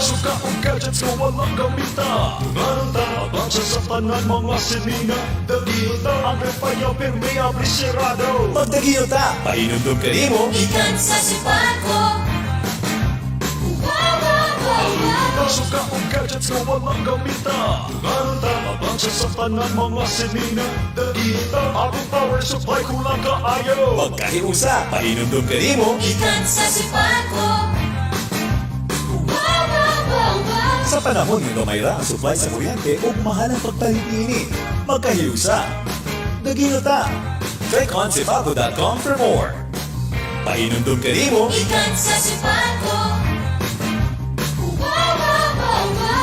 Suka og gadgets nga walang gamita. Dunganon ta, abansa sa tanan mga sinina. Dagiyo ta, ang repaya pirmi abri sirado. Magdagiyo ta, pahinumdum kanimo. Gikan sa Sipako. Wow, wow, wow, wow. Suka og gadgets nga walang gamita. Dunganon ta, abansa sa tanan mga sinina. Dagiyo ta, atong power supply kulang kaayo. Magkahiusa, pahinumdum kanimo. Gikan sa Sipako. Wow, wow, wow, wow. Sa panahon nga gamay ra ang supply sa kuryente ug mahal ang pagpalit niini. Magkahiusa. Dagiyo ta. Click on sipaco.com for more. Pahinumdum kanimo. Gikan sa Sipako. Wow, wow, wow, wow.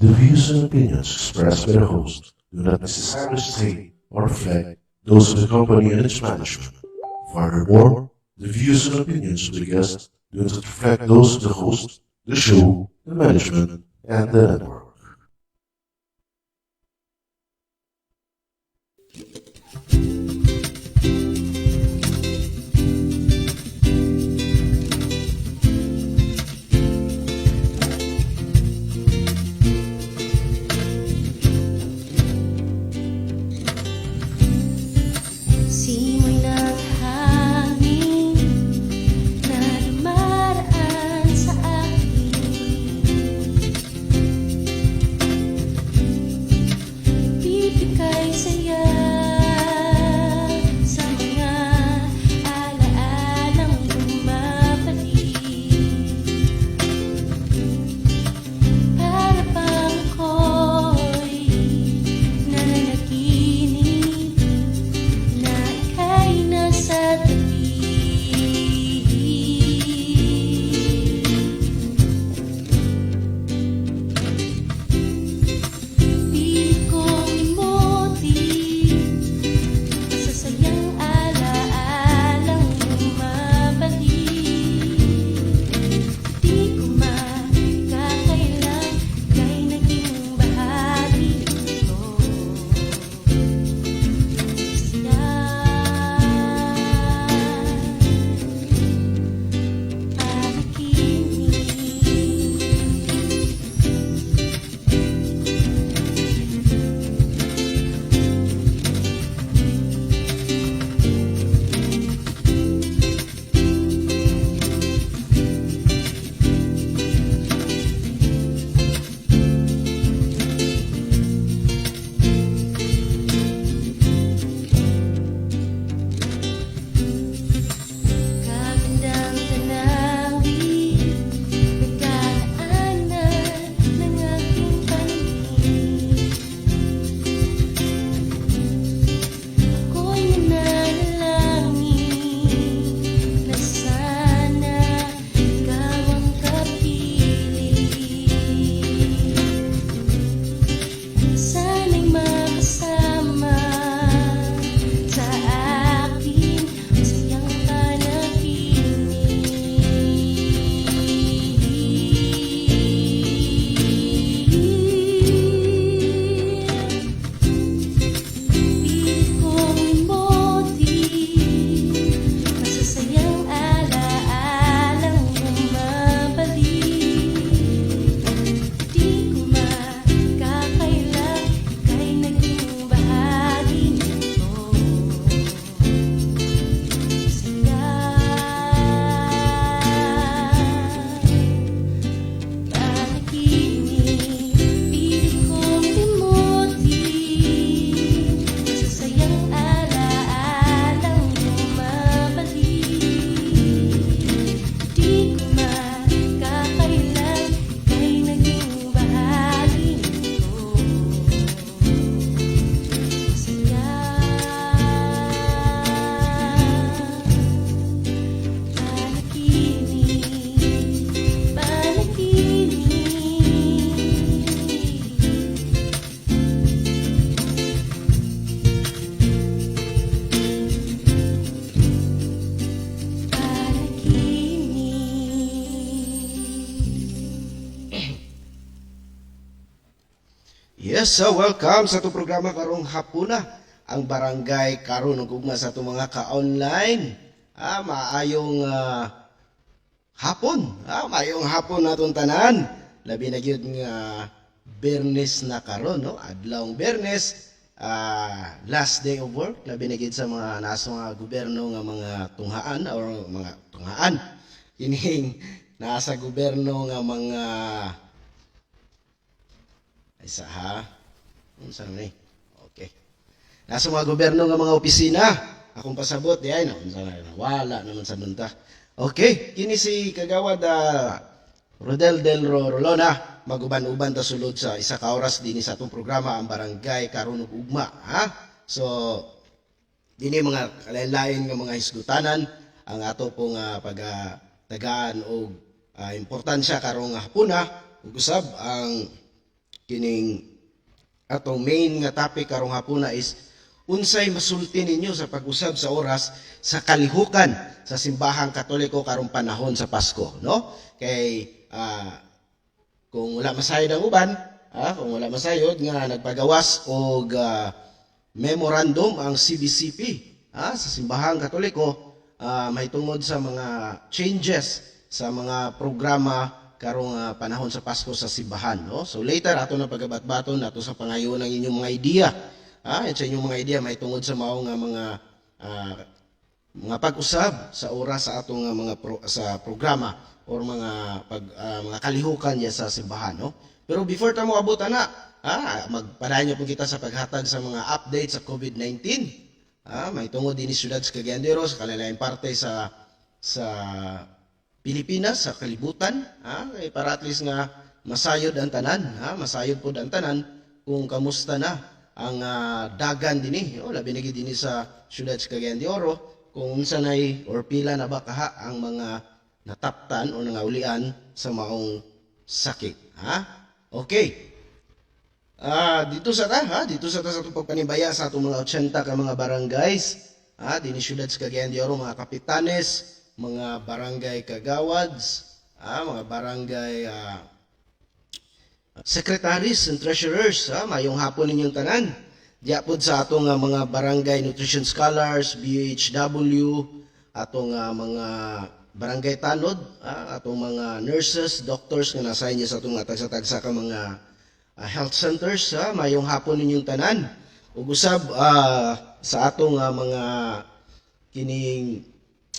The views and opinions expressed by the host do not necessarily state or reflect those of the company and its management. Furthermore, the views and opinions of the guests do not reflect those of the host, the show, the management, and the network. Simoy ng hangin na dumaraan sa akin. Yes, so welcome sa atong programa karong hapuna, ang Barangay Karon ug Ugma, sa atong mga ka-online. Maayong hapon. Maayong hapon natong tanan. Labi na gyud nga Bernes na karon, no? Adlawng Bernes, last day of work, labi na gyud sa mga nasa mga gobyerno nga mga tunghaan or mga tunghaan. Kining nasa gobyerno nga mga ay sa ha. Unsa man ni? Okay. Nasa mga gobyerno nga mga opisina. Akong pasabot di ay no, unsa na, wala naman sa nunta. Okay, kini si Kagawad Rodel Del Rolona, maguban-uban ta sulod sa 1 ka oras dinhi sa atong programa, ang Barangay Karon ug Ugma, ha. So dinhi mga kalain-lain nga mga hisgutanan ang ato pong pagtagaan og importansya karong hapuna. Ug usab ang kining atong main nga topic karong hapuna is unsay masulti ninyo sa pag-usab sa oras sa kalihukan sa Simbahang Katoliko karong panahon sa Pasko, no? Kay kung wala masayod ang uban, kung wala masayod nga nagpagawas og memorandum ang CBCP sa Simbahang Katoliko mahitungod sa mga changes sa mga programa karong panahon sa Pasko sa simbahan, no? So later ato na pagabatbaton nato sa pangayon ng inyong mga idea. Sa inyong mga idea mahitungod sa mao nga mga pag-usab sa oras sa atong sa programa or mga kalihukan niya sa simbahan, no? Pero before ta mo abot ana, magpadayon po kita sa paghatag sa mga update sa COVID-19. Mahitungod dinhi syudad sa Cagayan de Oro, sa kalain parte sa Pilipinas, sa kalibutan, kay para at least nga masayod ang tanan, ha, masayod pod ang tanan kung kamusta na ang dagan dinhi, oh, labi na gyud dinhi sa syudad sa Cagayan de Oro, kung unsa nay or pila na ba kaha ang mga nataptan o nangaulian sa maong sakit, ha? Okay. Dito sa ta, ha? Dito sa ta sa atong pagpanibaya sa atong mga 80 ka mga barangays, ha? Dinhi syudad sa Cagayan de Oro, mga kapitanes, mga barangay kagawads, mga barangay secretaries and treasurers, ha? Mayong hapon ninyong tanan. Diya pod sa atong mga barangay nutrition scholars, BHW, atong mga barangay tanod, atong mga nurses, doctors nga nasa inyo sa atong mga tagsa-tagsa ka mga health centers, ha? Mayong hapon ninyong tanan. Ug usab sa atong mga kining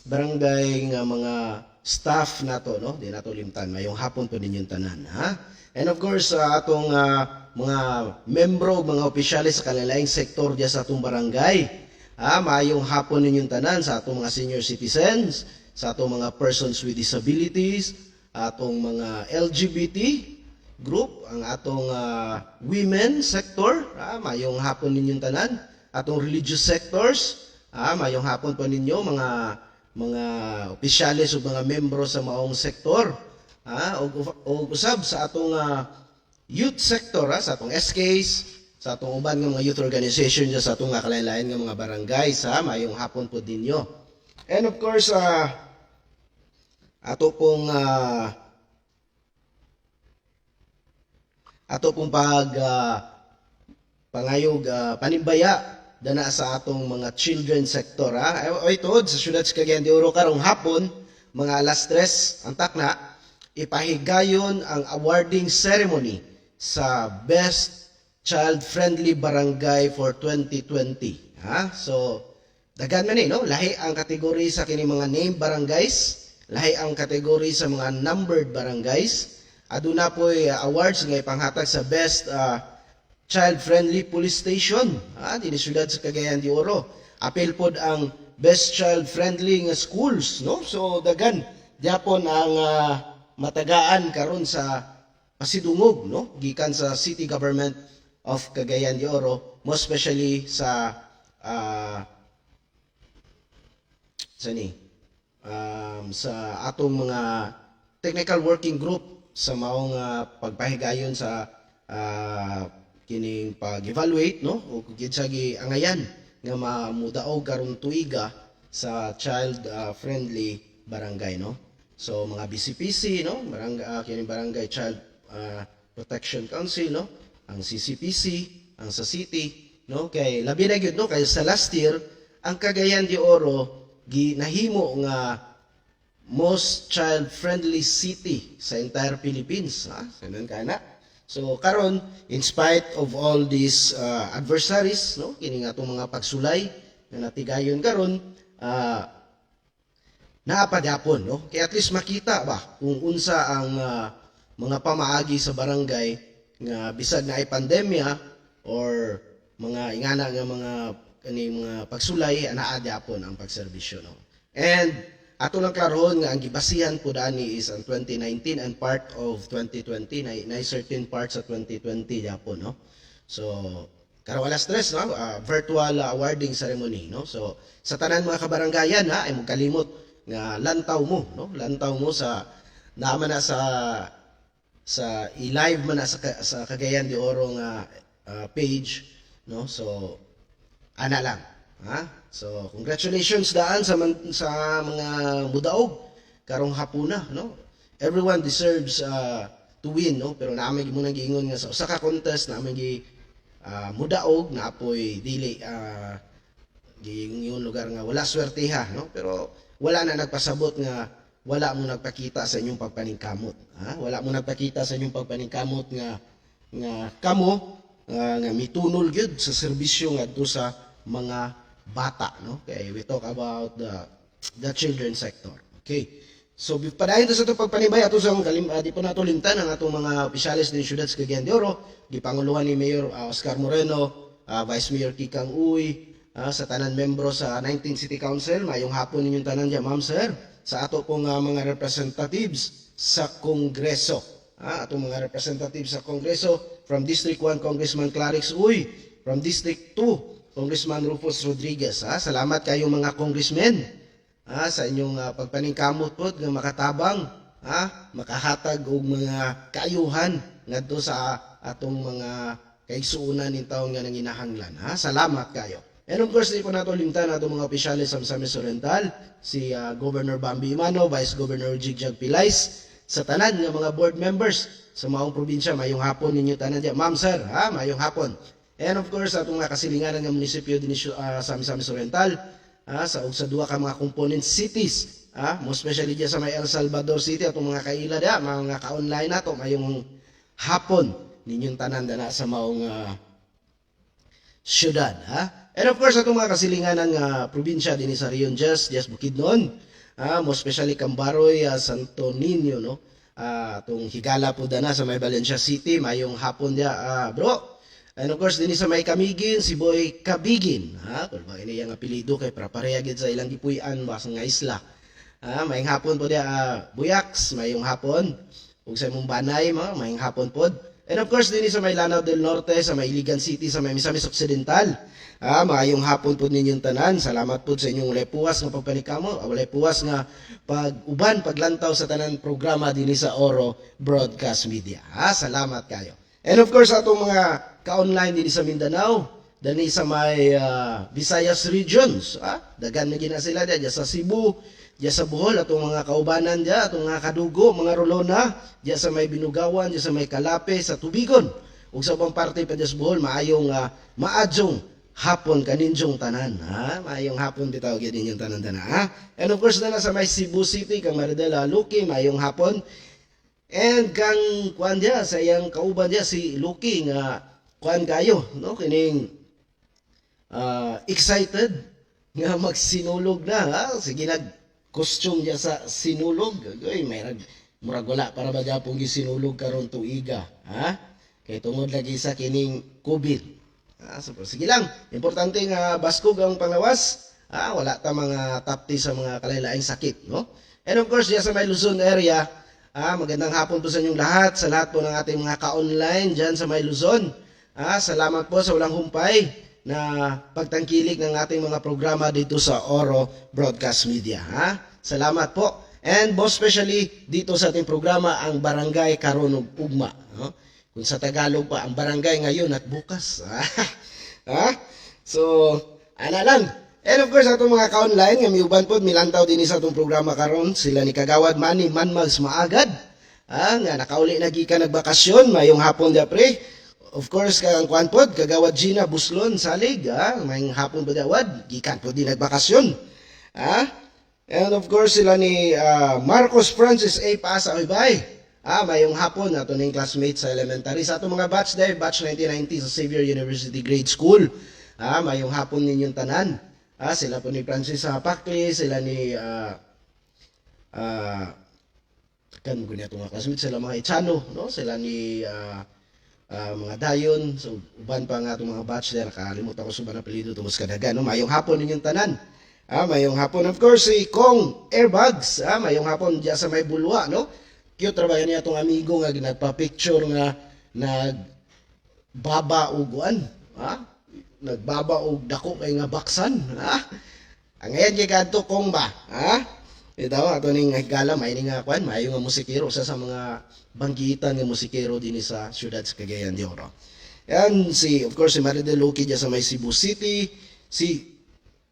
barangay nga mga staff nato, no, di nato limtan, mayong hapon po ninyong tanan, ha. And of course sa atong mga membro ug mga opisyales sa kalain sektor diya sa atong barangay, ha, mayong hapon ninyong tanan. Sa atong mga senior citizens, sa atong mga persons with disabilities, atong mga LGBT group, ang atong women sector, ha, mayong hapon ninyong tanan. Atong religious sectors, mayong hapon po ninyo, mga opisyales ug mga membro sa maong sektor. Ug usab sa atong youth sector, sa atong SKs, sa atong uban nga mga youth organization dyan sa atong mga kalain-lain nga mga barangays, ha, mayong hapon po ninyo. And of course, ato pong pag pangayog panimbaya dana sa atong mga children sector, ha. Ay, tuod sa syudad sa Cagayan de Oro karong hapon, mga alas 3 ang takna, ipahigayon ang awarding ceremony sa Best Child Friendly Barangay for 2020, ha. So daghan man eh, no? Lahi ang kategory sa kini mga named barangays, lahi ang kategory sa mga numbered barangays. Aduna po'y awards nga ipanghatag sa Best Child-Friendly Police Station, dinhi syudad sa Cagayan de Oro. Apil pod ang Best Child-Friendly nga schools, no? So dagan gyapon ang matagaan karon sa pasidungog, no? Gikan sa City Government of Cagayan de Oro, most especially sa ni sa atong mga technical working group sa maong pagpahigayon sa kining pag-evaluate, no, o kinsa giangayan nga mamudaog karong tuiga sa child friendly barangay, no? So mga BCPC, no, barangay kining Barangay Child Protection Council, no. ang CCPC, ang sa city, no? Kay labi na gyud, no, kay sa last year ang Cagayan de Oro ginahimo nga most child friendly city sa entire Philippines, ha? Sanon kana. So karon, in spite of all these adversaries, no, kini nga atong mga pagsulay nga natigayon karon, naa pa gyapon, no, kay at least makita ba kung unsa ang mga pamaagi sa barangay nga bisag naay pandemya or mga ingana nga mga kani mga pagsulay, anaa gyapon ang pagserbisyo, no. And ato lang klarohon nga ang gibasihan po dani is ang 2019 and part of 2020 na certain parts sa 2020 gyapon, no. So karon alas 3, no, virtual awarding ceremony, no. So sa tanan mga kabarangayan, ha, ay kalimot nga lantaw mo, no, lantaw mo sa naman na sa i-live man na sa Cagayan de Oro nga page, no. So ana lang, ha. So congratulations daan sa mga mudaog karong hapuna, no. Everyone deserves to win, no, pero naa may mo nang giingon nga sa usa ka contest naa may gi mudaog na apoy dili giingon lugar nga wala swerteha, no. Pero wala na nagpasabot nga wala mo nagpakita sa inyong pagpaningkamot, ha. Wala mo nagpakita sa inyong pagpaningkamot nga nga kamo nga mitunol gyud sa serbisyo ngadto sa mga bata, no, kay we talk about the children sector. Okay. So padayon ta sa atong pagpanibay ato sa kalim, di po nato limtan ang atong mga opisyales din syudad sa Cagayan de Oro, gipanguluhan ni Mayor Oscar Moreno, Vice Mayor Kikang Uy, sa tanan membro sa 19 City Council. Mayong hapon ninyong tanan diya, ma'am, sir, sa ato pong mga representatives sa Kongreso. Atong mga representatives sa Kongreso, from District 1, Congressman Clarix Uy, from District 2, Congressman Rufus Rodriguez. Salamat kayong mga congressmen, sa inyong pagpaningkamot pod nga makatabang, makahatag og mga kaayuhan ngadto sa atong mga kaigsuonan ning taon nga nanginahanglan, ha. Salamat kayo. And of course, di po nato limtan atong mga opisyales sa Misamis Oriental, si Governor Bambi Emano, Vice Governor Jigjag Pilais, sa tanan nga mga board members sa maong probinsya. Mayong hapon ninyo tanan diya, ma'am, sir, ha, mayong hapon. And of course, atong mga kasilinganan nga munisipyo dinhi sa Misamis Oriental, sa ug sa duha ka mga component cities, most especially diya sa may El Salvador City, atong mga kaila diya, mga ka-online nato, mayong hapon ninyong tanan dana sa maong syudad, ha. And of course, atong mga kasilinganan nga probinsya dinhi sa Region Diez, Diaz Bukidnon, most especially Cambaroy, Santo Niño, no. Atong higala po dana sa may Valencia City, mayong hapon diya, bro. And of course, dinhi sa may Camiguin, si Boy Kabigin, ha. Kung ba ini ang apelyido kay para pareha gid sa ilang gipuy-an ba sa nga isla. Mayong hapon po diya, Buyaks, mayong hapon. Ug sa imong banay, mga mayong hapon pod. And of course, dinhi sa may Lanao del Norte, sa may Iligan City, sa may Misamis Occidental. Maayong hapon po ninyong tanan. Salamat po sa inyong walay puwas nga pagpanikamo, walay puwas nga pag-uban, paglantaw sa tanan programa dinhi sa Oro Broadcast Media. Salamat kayo. And of course, atong mga ka-online dinhi sa Mindanao, dinhi sa may Visayas regions, dagan na gina sila diya, diya sa Cebu, diya sa Bohol, atong mga kaubanan diya, atong mga kadugo, mga rolona, diya sa may Binugawan, diya sa may Calape, sa Tubigon, ug sa ubang parte pa diya sa Bohol, maayong maadyong hapon kaninjong tanan, ha. Maayong hapon bitaw gyud ninyong tanan dana, ha. And of course, na sa may Cebu City, kang Maridela Luki, maayong hapon. And kang kuan diya sa iyang kauban diya si Luki nga kuan kayo, no, kining excited nga magsinulog na, ha. Sige, nag costume diya sa sinulog. Oy, may rag murag wala para ba gyapon gisinulog karon tuiga, ha, kay tungod lagi sa kining COVID. So, sige lang, importante nga baskog ang panglawas, wala ta mga tapti sa mga kalailaing sakit, no. And of course, diya sa may Luzon area, magandang hapon po sa inyong lahat, sa lahat po ng ating mga ka-online dyan sa may Luzon. Salamat po sa walang humpay na pagtangkilik ng ating mga programa dito sa Oro Broadcast Media. Ha? Salamat po. And most especially dito sa ating programa, ang Barangay Karon ug Ugma. No? Kung sa Tagalog pa, ang barangay ngayon at bukas. Ha? So, ana lang. And of course, atong mga ka-online, nga miuban po, milantaw din sa atong programa karon sila ni Kagawad Manny Manmags Maagad. Nga nakauli na gikan nagbakasyon, mayong hapon dia, pre. Of course, kang kuan pod, Kagawad Gina Buslon Salig, ha? Maayong hapon pod, Awad, gikan pod din nagbakasyon. Ha? And of course, sila ni Marcos Francis A. Paasa, oy bay. Ah, maayong hapon ato ning classmate sa elementary sa atong mga batch day, batch 1990 sa Xavier University Grade School. Ah, maayong hapon ninyong tanan. Ah, sila po ni Francis Pakli, sila ni kan ko niya itong mga classmates, sila mga Ichano, no? Sila ni mga Dayon, so uban pa nga itong mga batch dahil nakalimutan ko sa uban apelyido tungod sa kadagan, no? Maayong hapon ninyong tanan. Ah, maayong hapon, of course, si Kong Airbags, ah, maayong hapon diya sa may bulwa, no? Cute ra ba niya itong amigo nga nagpa-picture nga nagbaba og kuan, ha? Nagbaba og dako kay nga baksan, ha? Ang ngayon kay kadto Kong ba, ha? Ito, ato ning higala, may nga kwan, maayo nga musikero, usa sa mga banggitan nga musikero dinhi sa siyudad sa Cagayan de Oro. Yan si, of course, si Maridel Luki diya sa may Cebu City, si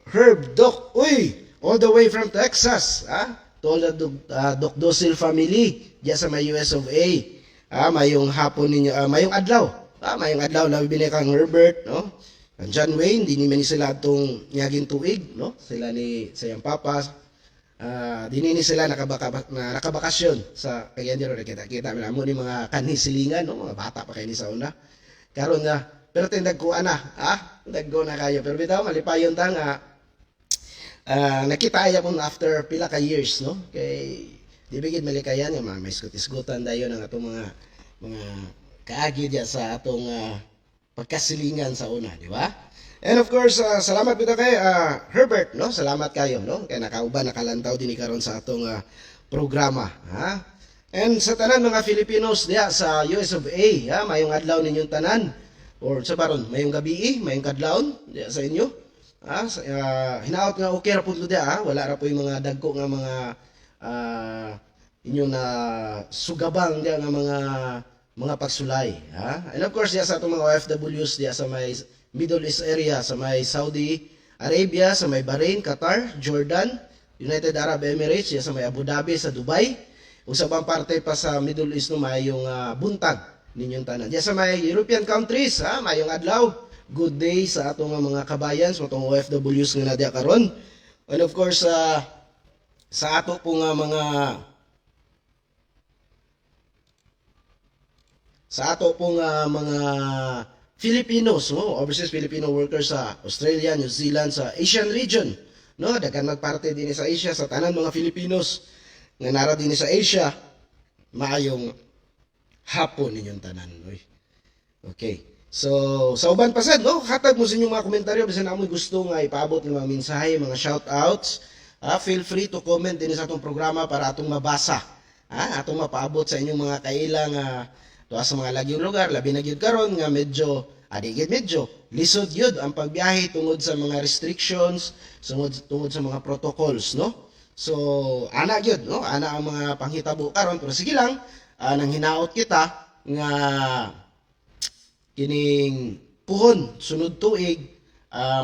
Herb Doc, uy, all the way from Texas, ha? To all the Doc Dosil family diya sa may US of A. Ah, mayong hapon ninyo, mayong adlaw. Ah, mayong adlaw labi binay kang Herbert, no? Ang John Wayne, di ni man ni sila atong niaging tuig, no? Sila ni sayang papa. Ah, di ni sila nakabaka, na, nakabakasyon sa Cagayan de Oro. Kita kita mo ni mga kanhi silingan, no? Mga bata pa kay ni sa una. Karon nga, pero tindag ko ana, ah, dagko na kayo. Pero bitaw malipayon ta nga nakita ay akong after pila ka years, no? Kay di bigid malikayan nga mga may isgot-isgutan dayon ang atong mga kaagi diya sa atong pagkasilingan sa una, di ba? And of course, salamat bitaw kay Herbert, no? Salamat kayo, no? Kay nakauban nakalantaw dinhi karon sa atong programa, ha? And sa tanan mga Filipinos diya sa US of A, ha, mayong adlaw ninyong tanan or sa baron, mayong gabi, mayong kadlawon diya sa inyo. Ah, hinaot nga okay ra pud diya, ha? Wala ra po yung mga dagko nga mga inyong na sugabang diya nga mga pagsulay, ha? And of course, diya sa atong mga OFWs diya sa may Middle East area, sa may Saudi Arabia, sa may Bahrain, Qatar, Jordan, United Arab Emirates, diya sa may Abu Dhabi, sa Dubai, ug sa ubang parte pa sa Middle East, no, mayong buntag ninyong tanan. Diya sa may European countries, ha, mayong adlaw, good day sa atong mga kabayan, sa atong OFWs nga naa karon. And of course, sa ato po nga mga sa ato pong mga Filipinos, no, overseas Filipino workers sa Australia, New Zealand, sa Asian region, no, daghan magparte din sa Asia, sa tanan mga Filipinos nga nara din sa Asia, maayong hapon ninyong tanan. Uy. Okay. So, sa uban pa sad, no, hatag mo sa inyong mga komentaryo bisan amoy gusto nga ipaabot ng mga mensahe, mga shout-outs. Ah, feel free to comment din sa atong programa para atong mabasa. Ah, atong mapaabot sa inyong mga kaila nga tuwa sa mga lagyong lugar, labi na gyud karon nga medyo adi gyud medyo lisod gyud ang pagbiyahe tungod sa mga restrictions, tungod sa mga protocols, no? So, ana gyud, no? Ana ang mga panghitabo karon, pero sige lang, nang hinaot kita nga kining puhon sunod tuig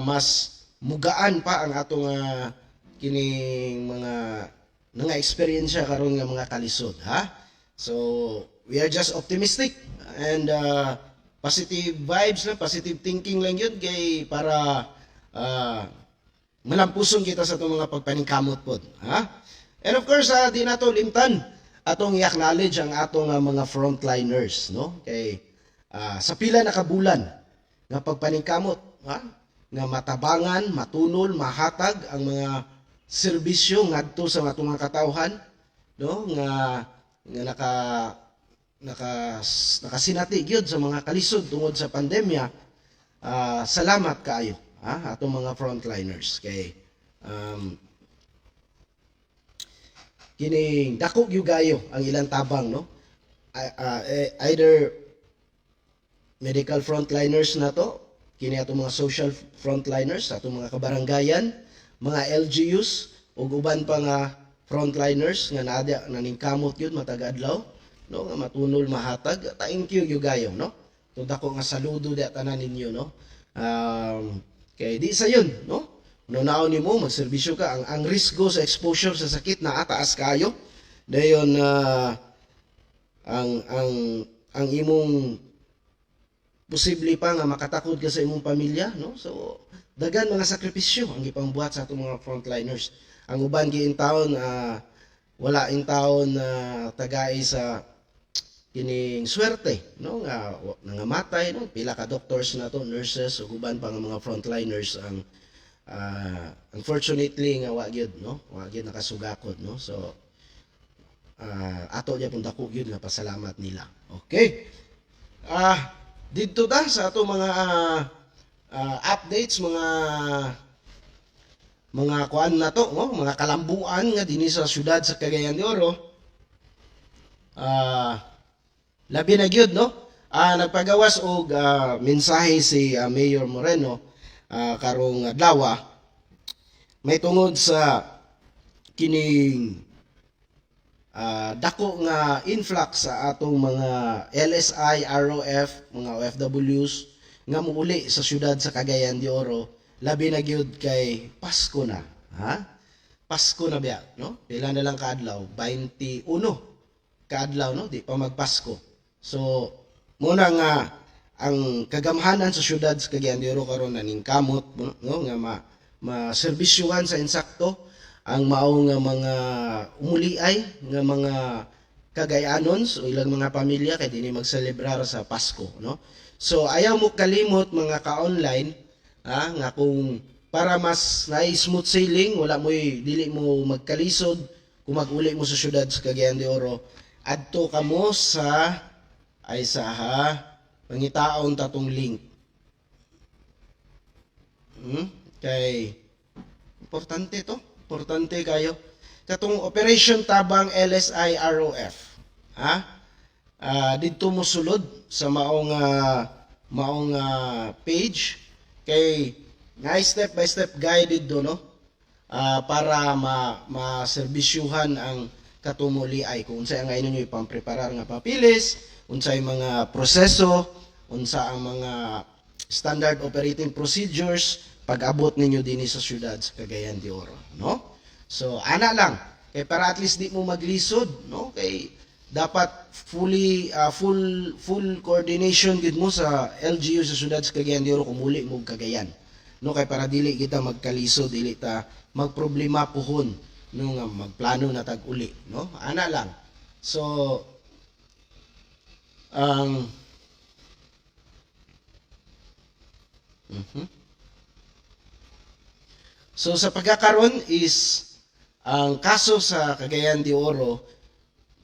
mas mugaan pa ang atong kining mga nga eksperyensya karon nga mga kalisod, ha. So we are just optimistic and positive vibes lang, positive thinking lang yun kay para malampuson kita sa atong mga pagpaningkamot pod, ha. And of course, di nato limtan atong i-acknowledge ang atong mga frontliners, no, kay sa pila na kabulan nga pagpaningkamot, ha, nga matabangan, matunol, mahatag ang mga serbisyo ngadto sa atong mga katawhan, no, nga nga naka naka nakasinati gyud sa mga kalisod tungod sa pandemya. Salamat kaayo, ha, atong mga frontliners kay kining dako gyud kayo ang ilang tabang, no. Either medical frontliners na to, kini atong mga social frontliners, atong mga kabaranggayan, mga LGUs ug uban pa nga frontliners nga naa diya naningkamot gyud matag adlaw, no, nga matunol, mahatag. Thank you gyud kayo, no. To dako nga saludo diya tanan ninyo, no, kay di sa yun, no, no naon nimo magserbisyo ka, ang risgo sa exposure sa sakit naa taas kayo dayon, ang imong Posible pa nga makatakod ka sa imong pamilya, no? So daghan mga sakripisyo ang gipangbuhat sa atong mga frontliners. Ang uban gi taon wala in taon na tagay sa kining swerte, no, nga nangamatay, no? Pila ka doctors na to, nurses ug uban pa nga mga frontliners ang unfortunately nga wa gyud, no, wa gyud nakasugakod, no? So ato gyapon dako gyud nga pasalamat nila. Okay, didto ta sa ato mga updates, mga kuan na to, no? Mga kalambuan nga dinhi sa syudad sa Cagayan de Oro. Labi na gyud, no, nagpagawas og mensahe si Mayor Moreno karong adlaw may tungod sa kining dako nga influx sa atong mga LSI, ROF, mga OFWs nga muuli sa syudad sa Cagayan de Oro, labi na gyud kay Pasko na, ha? Pasko na biya, no? Pila na lang kaadlaw? 21 kaadlaw, no? Di pa magpasko. So muna nga ang kagamhanan sa syudad sa Cagayan de Oro karon naningkamot, no, nga ma maserbisyuhan sa insakto ang mao nga mga umuliay nga mga Cagayanons o ilang mga pamilya kay dinhi magselebrar sa Pasko, no? So ayaw mo kalimot, mga ka-online, ha, nga kung para mas na smooth sailing, wala mo'y dili mo magkalisod kung mag-uli mo sa syudad sa Cagayan de Oro, adto kamo sa ay sa ha, pangitaon ta tong link. Kay importante to, importante kayo katong Operation Tabang LSI ROF, ha. Didto mo sulod sa maong page kay nga step by step guide didto, no, para ma maserbisyuhan ang katong muliay kung unsay ang inyo ipampreparar nga papilis, unsay mga proseso, unsa ang mga standard operating procedures pag-abot ninyo dinhi sa syudad sa Cagayan de Oro, no? So ana lang kay para at least di mo maglisod, no, kay dapat fully full full coordination gid mo sa LGU sa syudad sa Cagayan de Oro kung muli mo og Cagayan, no, kay para dili kita magkalisod, dili ta magproblema puhon no nga magplano na tag uli, no? Ana lang. So ang So sa pagkakaron is ang kaso sa Cagayan de Oro,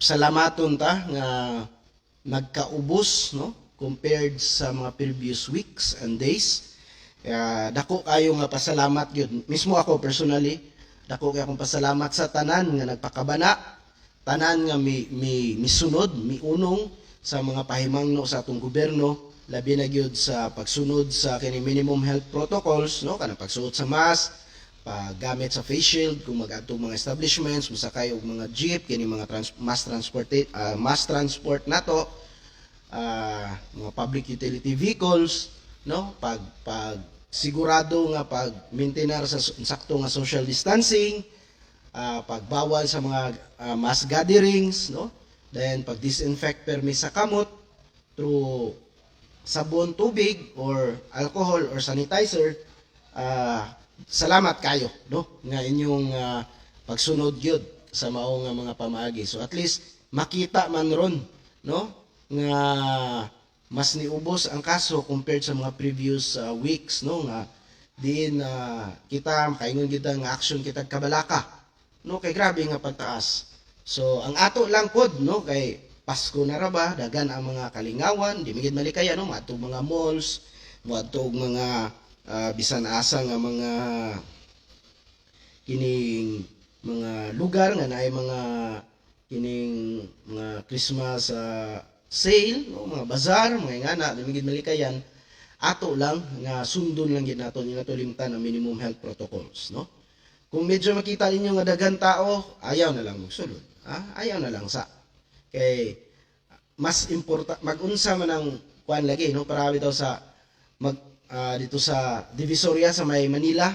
salamaton ta nga nagkaubos, no, compared sa mga previous weeks and days. Kaya dako kayo nga pasalamat gyud. Mismo ako personally, dako kay akong pasalamat sa tanan nga nagpakabana, tanan nga mi mi misunod, miunong sa mga pahimangno sa atong gobyerno, labi na gyud sa pagsunod sa kini minimum health protocols, no, kanang pagsuot sa mask, paggamit sa face shield kung mag-adto mga establishments, mosakay og mga jeep, kini mga mass transport nato, mga public utility vehicles, no, pag pag sigurado nga pag maintainer sa sakto nga social distancing, pagbawal sa mga mass gatherings, no, then pag disinfect permi sa kamot through sabon, tubig or alcohol or sanitizer. Salamat kayo, no, nga inyong pagsunod gyud sa mao nga mga pamaagi. So at least makita man ron, no, nga mas niubos ang kaso compared sa mga previous weeks, no, nga diin kita makaingon kita nga action kita kabalaka, no, kay grabe nga pagtaas. So ang ato lang pod, no, kay Pasko na ra ba, dagan ang mga kalingawan, di magid malikaya, no, moadto mga malls, moadto og mga bisan asa nga mga kining mga lugar nga naay mga kining mga Christmas sale, no, mga bazaar, mga ingana, di magid malikayan. Ato lang nga sundon lang gid nato ni nato limtan ang minimum health protocols, no? Kung medyo makita ninyo nga daghan tao, ayaw na lang magsulod, ha? Ayaw na lang sa kay mas importa magunsa man ang kuan lagi, no? Para bitaw sa mag dito sa Divisoria sa may Manila,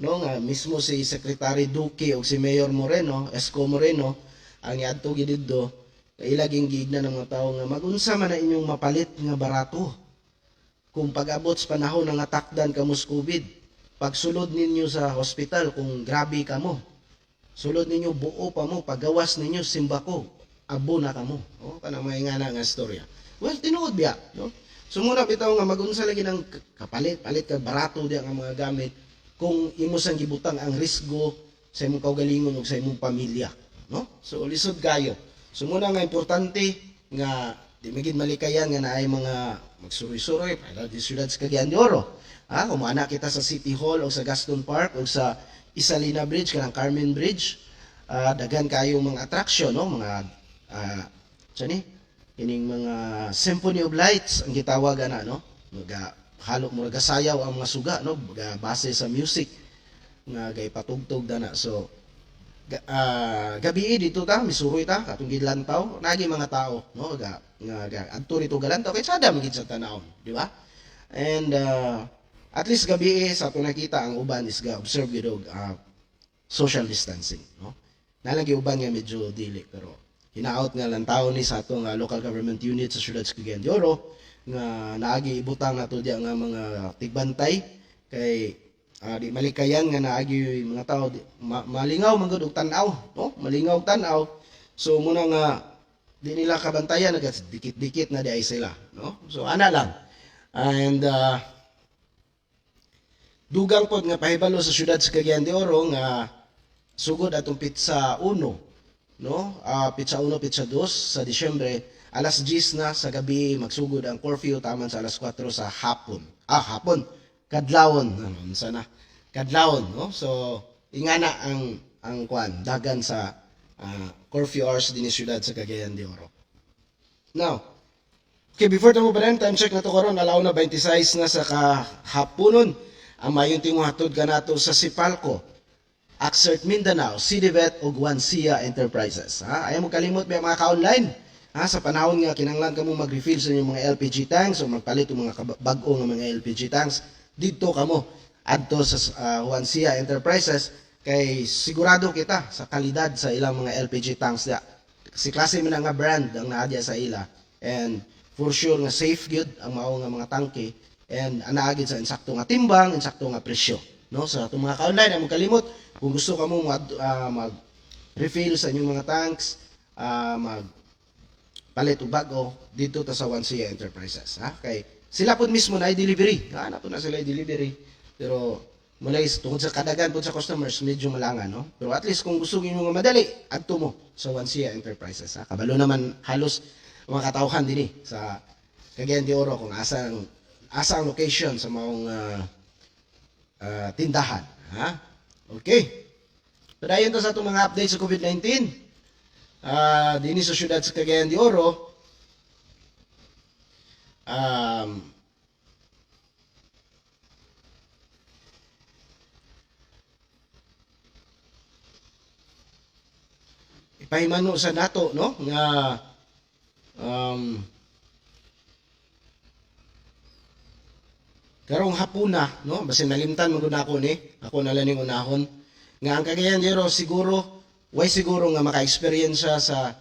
no, nga mismo si Secretary Duque o si Mayor Moreno, Isko Moreno ang niadto gid didto kay ilaging giigna ng mga tao nga magunsa man na inyong mapalit nga barato. Kung pag-abot sa panahon nga natakdan kamo sa COVID, pagsulod ninyo sa hospital kung grabe kamo, sulod ninyo buo pa mo, paggawas ninyo simbako, abo na kamo. Oh, kanang mga ingana nga istorya. Well, tinuod biya, no? So muna bitaw nga magunsa lagi ng kapalit, palit ka barato diya nga mga gamit kung imo sang gibutang ang risgo sa imong kaugalingon ug sa imong pamilya, no? So lisod kayo. So muna nga importante nga di magid malikayan nga naay mga magsuroy-suroy para di siyudad sa Cagayan de Oro. Ha, kung moana kita sa City Hall o sa Gaston Park o sa Isalina Bridge kanang Carmen Bridge, daghan kayo mga attraction, no? Mga ni kining mga Symphony of Lights ang gitawag ana, no? Maga halo murag sayaw ang mga suga, no? Ga base sa music nga gaypatugtog dana. So gabi dito ta misuroy ta katong gilantaw nagi mga tao, no? Ga nga ga adto rito galantaw kay sada man gid sa tan-awon, di ba? And at least gabi sa ato nakita ang uban is ga observe gyud og social distancing, no? Nalagi uban nga medyo dili, pero hinaot nga lantaw ni sa atong local government unit sa siyudad sa Cagayan de Oro nga naagi ibutang nato diya nga mga tigbantay kay di malikayan nga naagi mga tao di, malingaw man gud og tan-aw, no? Malingaw og tan-aw. So muna nga di nila kabantayan, dikit-dikit na di ay sila, no? So ana lang. And dugang pod nga pahibalo sa siyudad sa Cagayan de Oro nga sugod atong pitsa 1, no? Pitsa 1, pitsa 2 sa Disyembre, alas 10 na sa gabi magsugod ang curfew taman sa alas 4 sa hapon. Hapon, kadlawon, ano sana? Kadlawon, no? So ingana ang kwan dagan sa curfew hours dinhi siyudad sa Cagayan de Oro. Now, okay, before ta mo pa time check na to karon, alaw na 26 na sa kahaponon. Ang mayong tingo hatod kanato sa Sipalco, Axert Mindanao, CDVET ug Wansia Enterprises. Ha? Ayaw mo kalimot ba mga ka-online? Ha? Sa panahon nga kinahanglan kamo mag-refill sa inyong mga LPG tanks o magpalit og mga bag-o nga mga LPG tanks, didto kamo adto sa Wansia Enterprises kay sigurado kita sa kalidad sa ilang mga LPG tanks diya. Si klase man nga brand ang naa diya sa ila, and for sure nga safe gyud ang mao nga mga tangke and anaa gyud sa insakto nga timbang, insakto nga presyo, no? Sa atong mga ka-online, ay kalimot kung gusto kamo mag refill sa inyong mga tanks, mag palit og bag-o dito ta sa Wansia Enterprises, ha? Kay sila pud mismo na delivery, ha? Na po na sila delivery, pero mulay tungod sa kadagan pud sa customers medyo malangan, no? Pero at least kung gusto niyo nga madali, adto mo sa Wansia Enterprises, ha? Kabalo naman halos mga katawhan dinhi sa Cagayan de Oro kung asa ang location sa maong tindahan, ha? Okay. Padayon ta sa atong mga updates sa COVID-19. Dinhi sa siyudad sa Cagayan de Oro, ipahimano sa nato, no, nga karong hapuna, no, basin nalimtan man gud nako ni, ako na lang ning unahon nga ang Cagayan de Oro siguro way siguro nga maka-experience siya sa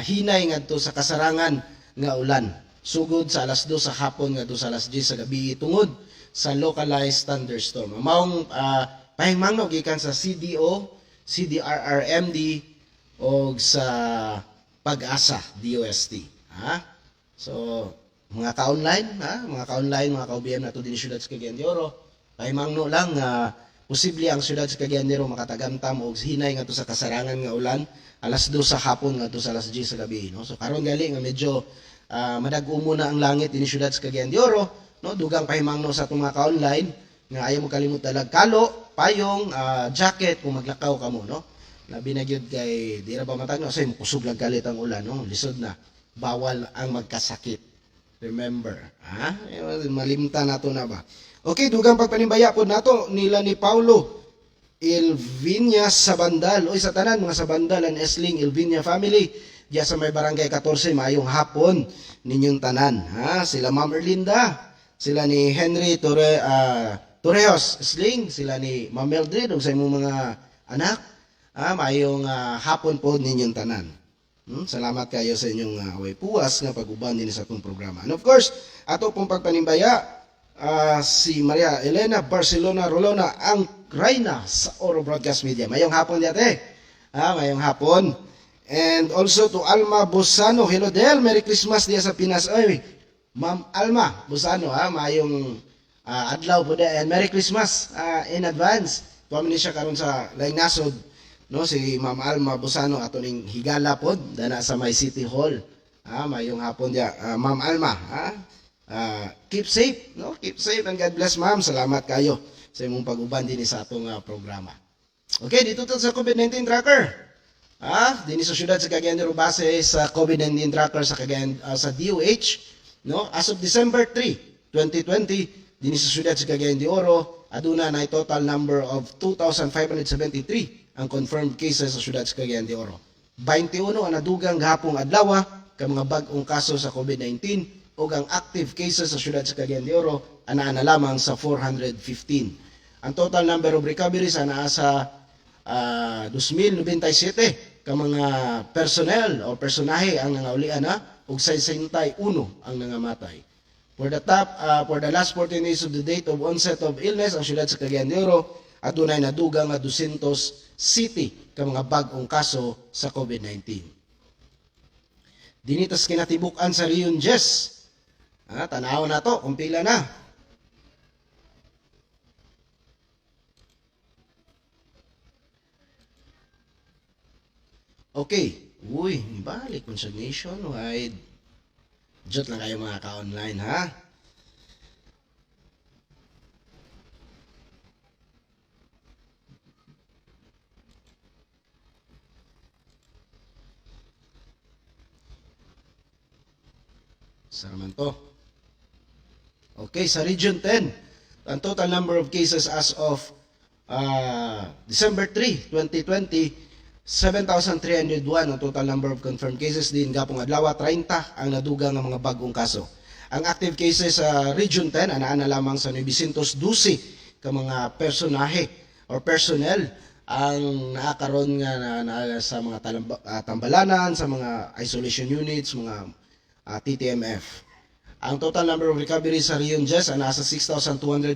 hinay ngadto sa kasarangan nga ulan sugod sa alas 2 sa hapon ngadto sa alas 10 sa gabi tungod sa localized thunderstorm. Maong pahimangno gikan sa CDO, CDRRMD og sa Pag-asa DOST, ha? So mga ka-online, ha? Mga ka-online, mga ka-OBM nato dinhi siyudad sa Cagayan de Oro, pahimangno lang nga posible ang siyudad sa Cagayan de Oro makatagamtam og hinay ngadto sa kasarangan nga ulan alas 2 sa hapon ngadto sa alas 10 sa gabi, no? So karon gali nga medyo madag-umo na ang langit dinhi siyudad sa Cagayan de Oro, no? Dugang pahimangno sa atong mga ka-online nga ayaw mo kalimot dalag kalo, payong, jacket kung maglakaw kamo, no? Labi na gyud kay di ra ba matagno say kusog lang kalit ang ulan, no? Lisod na, bawal ang magkasakit. Remember, ha? Malimta nato na ba? Okay, dugang pagpanimbaya po nato nila ni Paulo Elvinia Sabandal. Oy, sa tanan mga Sabandal and Esling Elvinia family diya sa may barangay 14, maayong hapon ninyong tanan, ha? Sila Ma'am Erlinda, sila ni Henry Torreos Esling, sila ni Ma'am Mildred ug sa imong mga anak, ha? Maayong hapon po ninyong tanan. Salamat kayo sa inyong way puwas nga pag-uban din sa atong programa. And of course, ato pong pagpanimbaya si Maria Elena Barcelona Rolona, ang reyna sa Oro Broadcast Media. Mayong hapon diyate. Ah, mayong hapon. And also to Alma Bosano. Hello Del, Merry Christmas diya sa Pinas. Oy, Ma'am Alma Bosano, ha, mayong adlaw po and Merry Christmas in advance. Tuwa ni siya karon sa laing nasod, no, si Ma'am Alma Bosano ato ning higala pod dana sa may City Hall. Ah, mayong hapon diya, Ma'am Alma, ha? Keep safe, no? Keep safe and God bless, ma'am. Salamat kayo sa imong pag-uban dinhi sa atong programa. Okay, dito to sa COVID-19 tracker. Dinhi sa syudad sa Cagayan de Oro, base sa COVID-19 tracker sa Cagayan, sa DOH, no? As of December 3, 2020, dinhi sa syudad sa Cagayan de Oro, aduna na total number of 2,573 ang confirmed cases sa syudad sa Cagayan de Oro. 21 ang nadugang gahapong adlaw ka mga bag-ong kaso sa COVID-19 ug ang active cases sa syudad sa Cagayan de Oro anaa na lamang sa 415. Ang total number of recoveries anaa sa 2,097 ka mga personnel o personahe ang nangaulian na ug 61 ang nangamatay. For the last 14 days of the date of onset of illness, ang syudad sa Cagayan de Oro adunay nadugang nga 200 city ka mga bag-ong kaso sa COVID-19. Dinhi tas kinatibuk-an sa Region 10. Tanaw na to kung pila na. Okay. Uy, balik kung sa nationwide. Jot lang kayo mga ka-online, ha? Saan man to? Okay, sa Region 10, ang total number of cases as of December 3, 2020, 7,301 ang total number of confirmed cases din gapong adlaw, 30 ang nadugang nga mga bagong kaso. Ang active cases sa Region 10 anaa na lamang sa 912 ka mga personahe or personnel ang naakaron nga na sa mga tambalanan, sa mga isolation units, mga TTMF. Ang total number of recoveries sa Region 10 ang nasa 6,245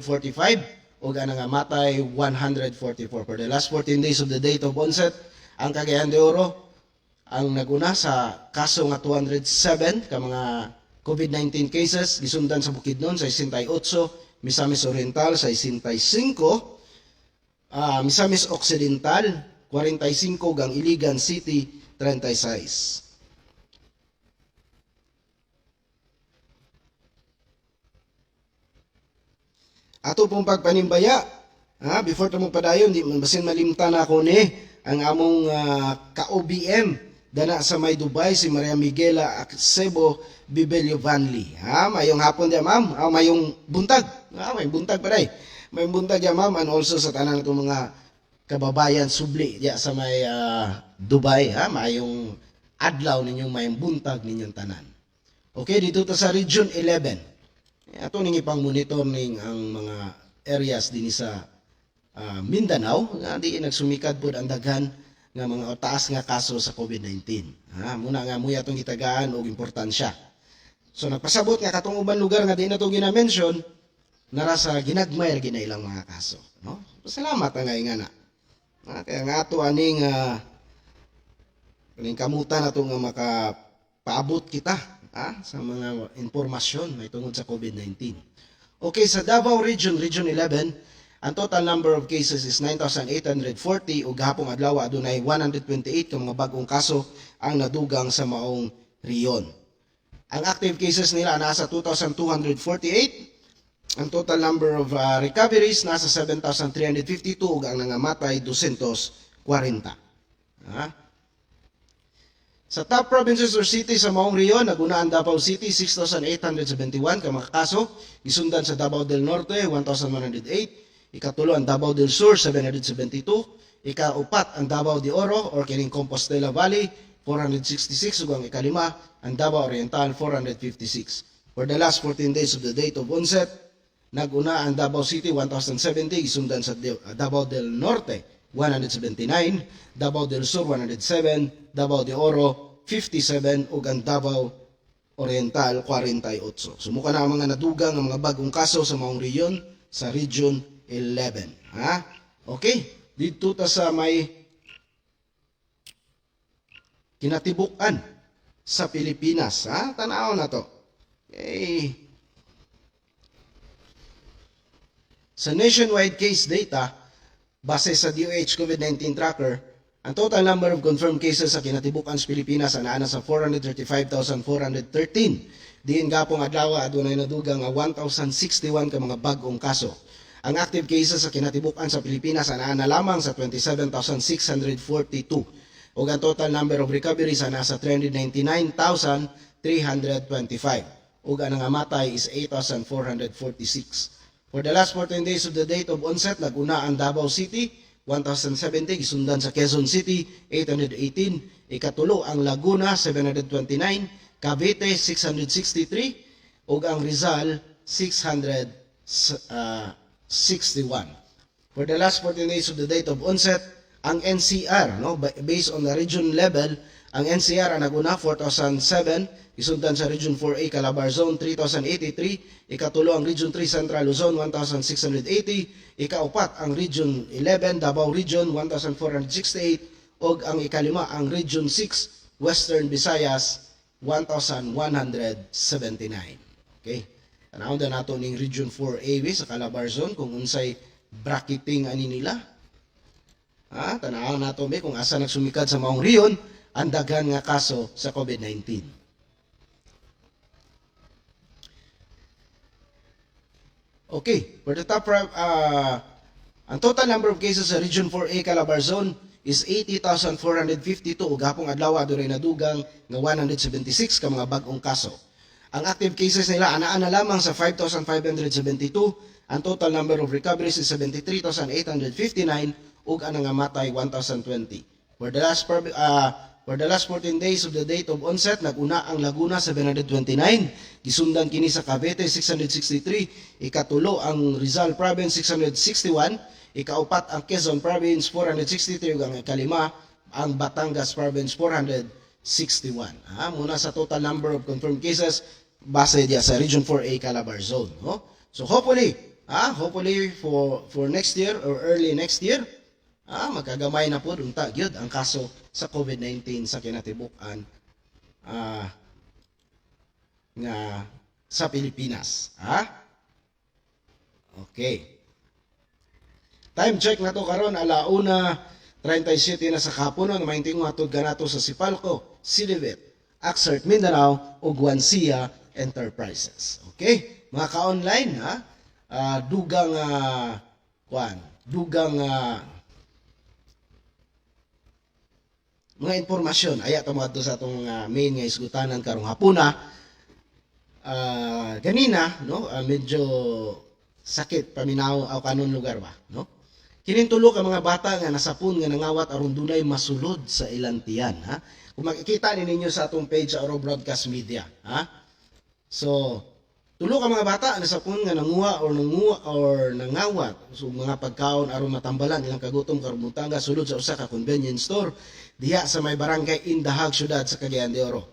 ug ang nangamatay 144. For the last 14 days of the date of onset, ang Cagayan de Oro ang naguna sa kaso nga 207 ka mga COVID-19 cases, gisundan sa Bukidnon sa 68, Misamis Oriental sa 65, Misamis Occidental 45, gang Iligan City 36. Ato pong pagpanimbaya, ha, before ta padayon, di man basin malimtan ako ni ang among ka-OBM dana sa may Dubai, si Maria Miguela Acebo Bibelio Vanli. Ha, mayong hapon diya, ma'am. Ah, mayong buntag. Ha, mayong buntag pa day. Mayong buntag diya, ma'am, and also sa tanan natong mga kababayan subli diya sa may Dubai, ha, mayong adlaw ninyong, mayong buntag ninyong tanan. Okay, dito ta sa Region 11. Ato ning ipang monitor ning ang mga areas dinhi sa Mindanao nga di nagsumikad pod ang daghan nga mga taas nga kaso sa COVID-19. Ha, muna nga muya atong gitagaan og importansya. So nagpasabot nga katong uban lugar nga di na to gina-mention nara sa ginagmay ra gina ilang mga kaso, no? Salamat ang nga na. Ha, kaya nga ato aning aning kamutan nato nga makapaabot kita, ha, sa mga impormasyon may tungod sa COVID-19. Okay, sa Davao Region, Region 11, ang total number of cases is 9,840 ug gahapong adlaw adunay 128 ka mga bag-ong kaso ang nadugang sa maong riyon. Ang active cases nila nasa 2,248. Ang total number of recoveries nasa 7,352 ug ang nangamatay 240. Ha? Sa top provinces or cities sa maong riyon, naguna ang Davao City, 6,871 ka mga kaso, gisundan sa Davao del Norte, 1,108, ikatulo ang Davao del Sur, 772, ikaupat ang Davao de Oro or kining Compostela Valley, 466, ug ang ikalima ang Davao Oriental, 456. For the last 14 days of the date of onset, naguna ang Davao City, 1,070, gisundan sa Davao del Norte, 179, Davao del Sur, 107, Davao de Oro, 57, ug ang Davao Oriental 48. So mao na ang mga nadugang nga mga bagong kaso sa maong rehiyon sa Region 11. Ha? Okay, dito ta sa may kinatibuk-an sa Pilipinas. Ha? Tanaw na to. Okay. Sa nationwide case data, base sa DOH COVID-19 tracker, ang total number of confirmed cases sa kinatibuk-an sa Pilipinas ang naa na sa 435,413. Diin gapong adlaw adunay nadugang nga 1,061 ka mga bag-ong kaso. Ang active cases sa kinatibuk-an sa Pilipinas ang naa na lamang sa 27,642. Ug ang total number of recoveries ang nasa 399,325. Ug ang nangamatay is 8,446. For the last 14 days of the date of onset, naguna ang Davao City, 1,070, gisundan sa Quezon City, 818, ikatulo ang Laguna, 729, Cavite, 663, ug ang Rizal, 661. For the last 14 days of the date of onset, ang NCR, no, based on the region level, ang NCR ang naguna 4,007, isundan sa Region 4A Calabar Zone 3,083, ikatulo ang Region 3 Central Luzon 1,680, ikaupat ang Region 11 Davao Region 1,468, ug ang ikalima ang Region 6 Western Visayas 1,179. Okay. Tanaw na nato ning Region 4A sa Calabar Zone kung unsay bracketing ani nila. Ha, tanaw nato be kung asa nagsumikad sa maong rehiyon ang daghan nga kaso sa COVID-19. Okay, for the top ang total number of cases sa Region 4A Calabar Zone is 80,452 ug gapong adlaw adunay nadugang nga 176 ka mga bag-ong kaso. Ang active cases nila anaa na lamang sa 5,572. Ang total number of recoveries is 73,859 ug ang nangamatay 1,020. For the last 14 days of the date of onset, naguna ang Laguna 729, gisundan kini sa Cavite 663, ikatulo ang Rizal Province 661, ikaupat ang Quezon Province 463 ug ang ikalima ang Batangas Province 461. Ha, mao na sa total number of confirmed cases base diya sa Region 4A Calabar Zone, no? So hopefully, hopefully for next year or early next year, magkagamay na po unta gyud ang kaso sa COVID-19 sa kinatibuk-an nga sa Pilipinas. Ha? Okay. Time check na to karon, 1:37 na sa kahaponon. Mahinting matod kanato sa Sipalco, Silibet, Axert Mindanao ug Wansia Enterprises. Okay? Mga ka-online ha, dugang kuan, dugang mga impormasyon aya ta moadto sa atong main nga isgutanan karong hapuna. Ganina, no, medyo sakit paminaw aw kanon lugar ba, no? Kining tulo ka mga bata nga nasapon nga nangawat aron dunay masulod sa ilang tiyan, ha. Kung makikita ni ninyo sa atong page sa Oro Broadcast Media, ha. So tulo ka mga bata nasapon nga nanguha or nanguha or nangawat so mga pagkaon aron matambalan ilang kagutom karong buntag sulod sa usa ka convenience store diha sa may Barangay Indahag, syudad sa Cagayan de Oro.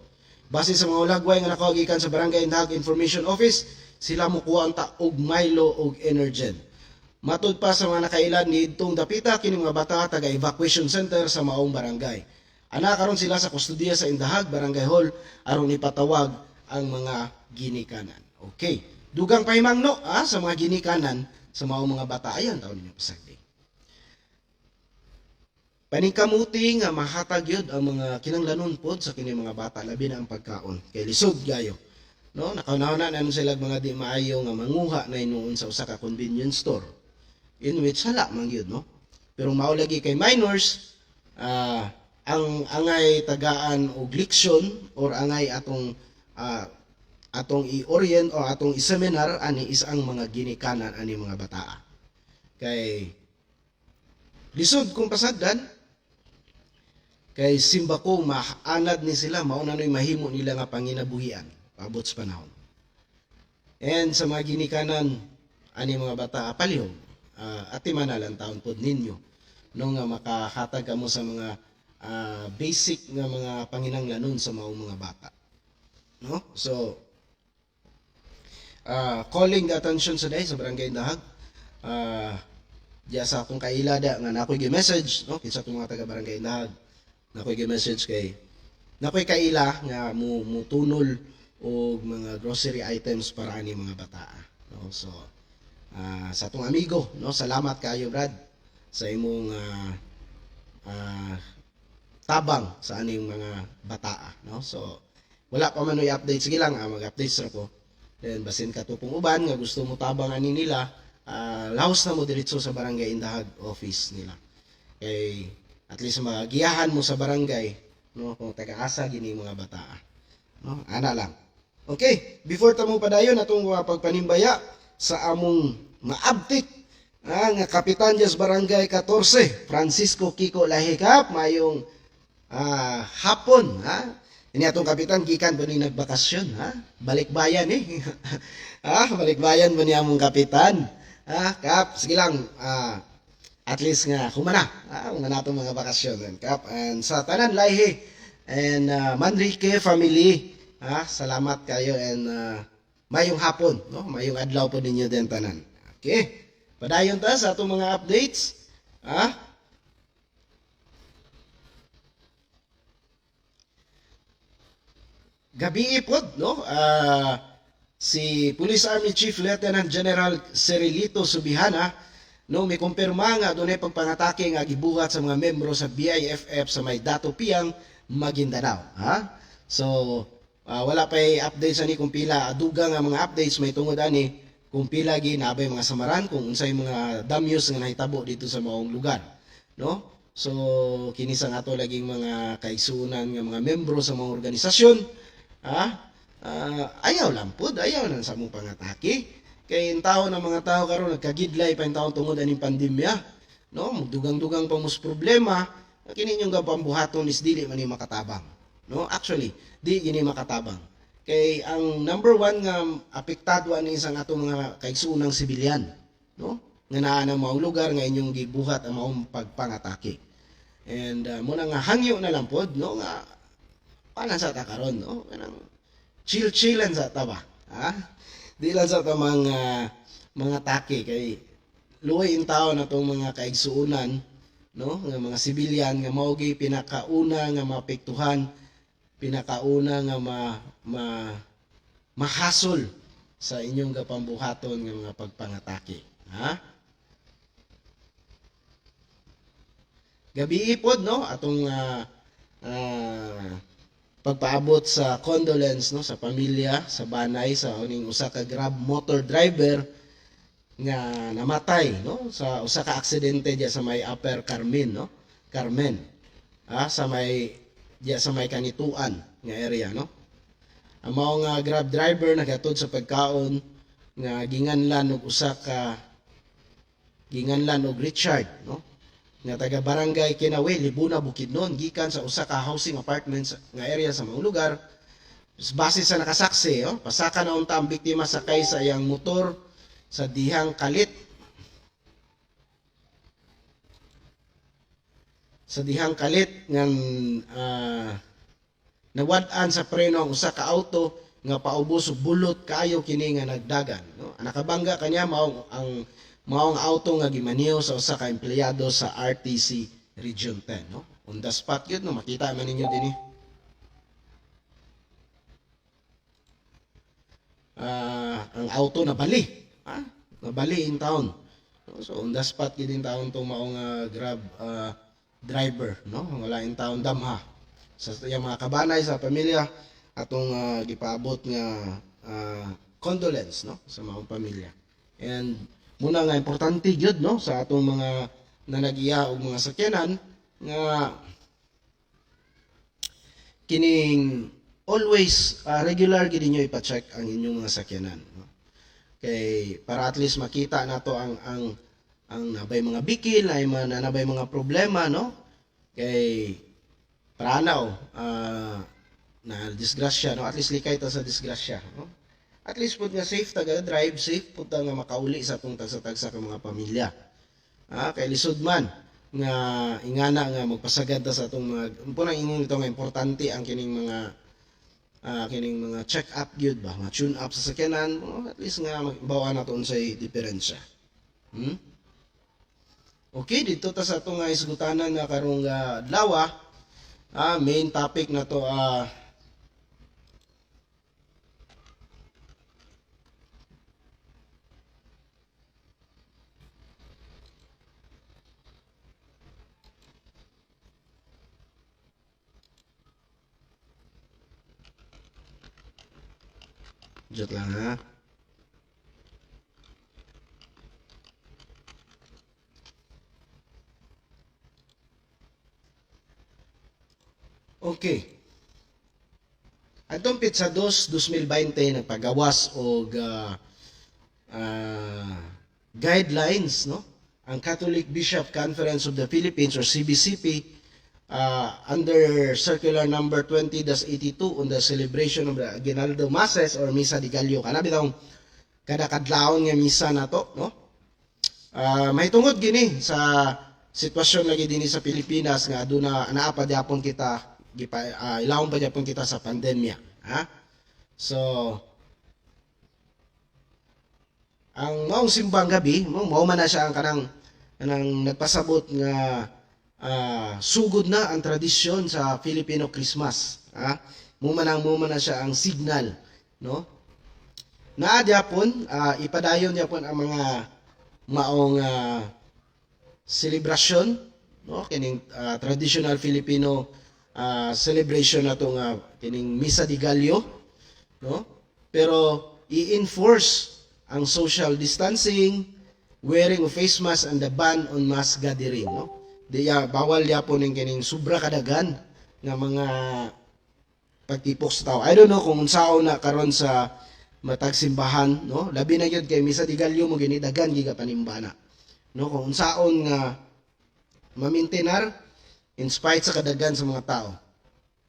Base sa mga hulagway nga nakuha gikan sa Barangay Indahag Information Office, sila mokuha unta og Milo og Energen. Matud pa sa mga nakailad niadtong dapita, kini mga bata taga evacuation center sa maong barangay. Ana karon sila sa kustodiya sa Indahag Barangay Hall aron ipatawag ang mga ginikanan. Okay. Dugang pahimangno sa mga ginikanan sa maong mga bata ayan taon ninyo pasagdi. Paningkamuti nga mahatag yun ang mga kinanglanon pod sa kini mga bata, labi na ang pagkaon kay lisod gayo. No, nakauna na sila mga di maayo nga manguha na hinuon sa usa ka convenience store in which hala man gyud, no. Pero mao lagi kay minors, ang angay tagaan og leksyon or angay atong i-orient o atong i-seminar ani is ang mga ginikanan ani mga bataa. Kay lisod kung pasagdan, kay simba ko maanad ni sila, mao na no'y mahimo nila nga panginabuhian paabot sa panahon. And sa mga ginikanan ani mga bata, palihog atiman na lang taon pod ninyo, no, nga makahatag kamo sa mga basic nga mga panginanglanon sa maong mga bata. No? So calling the attention sa day sa Barangay Indahag. Diya sa akong kaila da nga nakoy gi-message, no, kinsa atong mga taga Barangay Indahag. Nakoy gi-message kay nakoy kaila nga mo mutunol og mga grocery items para ani mga bataa, no? So sa atong amigo, no, salamat kayo, Brad, sa imong tabang sa aning mga bataa, no? So wala pa man update, sige lang, mag-updates ra ko. Then basin katupong uban nga gusto mo tabang ani nila, laos na mo diretso sa Barangay Indahag office nila. Kay at least magiyahan mo sa barangay, no, kung taga-asa gini mga bataa. No, ana lang. Okay, before ta mo padayon atong pagpanimbaya sa among maabtik nga kapitan sa Barangay 14, Francisco Kiko Lahikap, mayong hapon, ha? Ini atong kapitan gikan ba ni nagbakasyon, ha? Balikbayan eh. Ha, balikbayan ba ni among kapitan? Ha, Kap, sige lang, at least nga humana, ha, humana atong mga bakasyon, Kap. And sa tanan Lahi and Manrique family, ha, salamat kayo and mayong hapon, no? Mayong adlaw po ninyo din tanan. Okay. Padayon ta sa atong mga updates. Ha? Gabi pod, no? Si Police Army Chief Lieutenant General Cerilito Subihana, no, may kumpirma nga dunay pagpangatake nga gibuhat sa mga membro sa BIFF sa may Dato Piang, Maguindanao, ha? So wala pa updates ani kung pila dugang nga mga updates may tungod ani kung pila gi nabay mga samaran, kung unsay mga damyos nga nahitabo dito sa maong lugar, no? So kini sa ato laging mga kaigsuonan nga mga membro sa mga organisasyon, ha? Ayaw lang pud, ayaw lang sa mong pangatake. Kay yung tao ng mga tao karon nagkagidlay pa yung tao tungod aning pandemya, no? Dugang-dugang pa mos problema, kini inyong gapambuhaton is dili man ni makatabang, no? Actually, di gini makatabang. Kay ang number one nga apektado ani sa atong mga kaigsuonang sibilyan, no? Nga naa na maong lugar nga inyong gibuhat ang maong pagpangatake. And muna nga hangyo na lang pod, no, nga paano sa ta karon, no? Kanang chill-chillan sa ta ba? Ha? Di lang sa ta mga take kay luoy in tao na tong mga kaigsuonan, no, nga mga sibilyan nga mao gi pinakauna nga maapektuhan, pinakauna nga ma, ma mahasol sa inyong gapambuhaton nga mga pagpangatake, ha? Gabi pod, no, atong pagpaabot sa condolence, no, sa pamilya sa banay sa uning usa ka Grab motor driver nga namatay, no, sa usa ka aksidente diya sa may Upper Carmen, no, Carmen, sa may diya sa may Kanituan nga area, no. Ang mao nga Grab driver nagatod sa pagkaon nga ginganlan og usa ka ginganlan og Richard, no, nga taga Barangay Kinawe, Libuna, Bukidnon, gikan sa usa ka housing apartments nga area sa mga lugar. Base sa nakasaksi, oh, pasaka na unta ang biktima sakay sa iyang motor sa dihang kalit. Sa dihang kalit ngan nawad-an sa preno ang usa ka auto nga paubos og bulot kaayo kini nga nagdagan, no? Ang nakabangga kanya mao ang maong auto nga gimaniho sa usa ka empleyado sa RTC Region 10, no? On the spot gyud, no, makita man ninyo dinhi. Ang auto nabali, ha? Nabali in town. So on the spot gyud in town tong maong Grab driver, no? Wala in town damha. Sa iyang mga kabanay sa pamilya atong gipaabot nga condolence, no, sa maong pamilya. And muna nga importante gyud, no, sa atong mga nanagiya og mga sakyanan nga kining always regular gid ninyo ipa-check ang inyong mga sakyanan, no? Kay para at least makita nato ang nabay mga bikil ay mga nabay mga problema, no? Kay para na na disgrasya, no, at least likay ta sa disgrasya, no? At least pud nga safe ta ga drive, safe pud ta nga makauli sa atong tagsa-tagsa ka mga pamilya. Kay lisod man nga ingana nga magpasagad ta sa atong mga punang ingon ito nga importante ang kining mga Kining mga check up gyud ba, mga tune up sa sakyanan, oh, at least nga mabawa na to unsay diferensya. Okay, dito ta sa atong isgutanan nga karong adlaw. Main topic na to, Jot lang ha. Okay. Atong petsa 2, 2020 nagpagawas og guidelines, no? Ang Catholic Bishop Conference of the Philippines or CBCP, under circular number 20-82 on the celebration of the Aguinaldo Masses or Misa de Gallo. Kana bitawng kada kadlawon nga misa nato, no? Mahitungod gini sa sitwasyon lagi dinhi sa Pilipinas nga aduna naa pa gyapon kita gipa, ilawom pa gyapon kita sa pandemya, ha? So ang maong simbang gabi, mao man na siya ang kanang nagpasabot nga sugod na ang tradisyon sa Filipino Christmas, ha? Mo man na siya ang signal, no? Naa gyapon, ipadayon gyapon ang mga maong selebrasyon, no, kining traditional Filipino celebration nato nga kining Misa de Gallo, no, pero i-enforce ang social distancing, wearing of face mask and the ban on mass gathering, no. Diya bawal gyapon ning kining sobra kadagan nga mga pagtipok sa tao. I don't know kung unsaon na karon sa matag simbahan, no, labi na gyud kay Misa de Gallo mo ginidagan giga panimbana, no, kung unsaon nga ma-maintain in spite sa kadagan sa mga tao,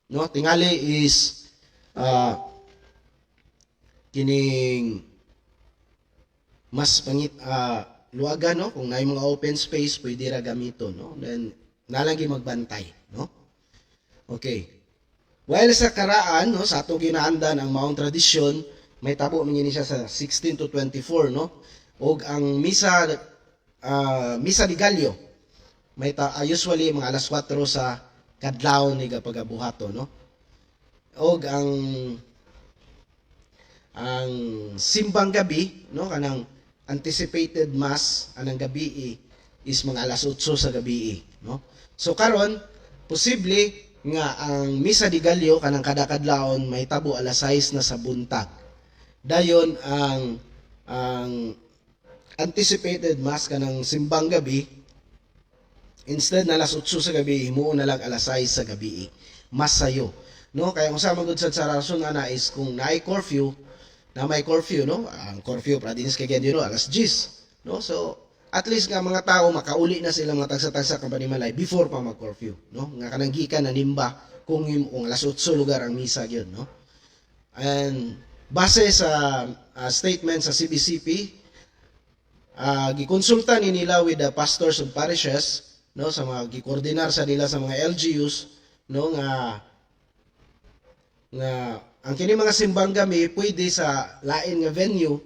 no. Tingali is kining mas pangit luwagan, no, kung naay mga open space pwede ra gamiton, no, then nalagi magbantay, no. Okay, while sa karaan, no, sa atong ginaandan ang maong tradisyon may tabo man gini siya sa 16 to 24, no, og ang misa de Gallo may usually mga alas 4 sa kadlawon ni pagabuhato, no, og ang simbang gabi, no, kanang anticipated mass anang gabi is mga alas 8 sa gabi, no. So karon posible nga ang Misa de Gallo kanang kada kadlawon mahitabo alas 6 na sa buntag. Dayon ang anticipated mass kanang simbang gabi, instead na alas 8 sa gabi, himuon na lang alas 6 sa gabi, mas sayo, no. Kaya kung sa magud sad sa rason ana is kung naay curfew na may curfew, no, ang curfew Pradines kay no alas 10, no. So at least nga mga tao makauli na sila mga tagsa-tagsa ka panimalay before pa mag-curfew, no, nga kanang gikan na nimba kung alas 8 lugar ang misa gyud, no. And base sa statement sa CBCP, gikonsulta ni nila with the pastors of parishes, no, sa mga gikoordinar sa nila sa mga LGUs, no, nga ang kini mga simbang gabi pwede sa lain nga venue,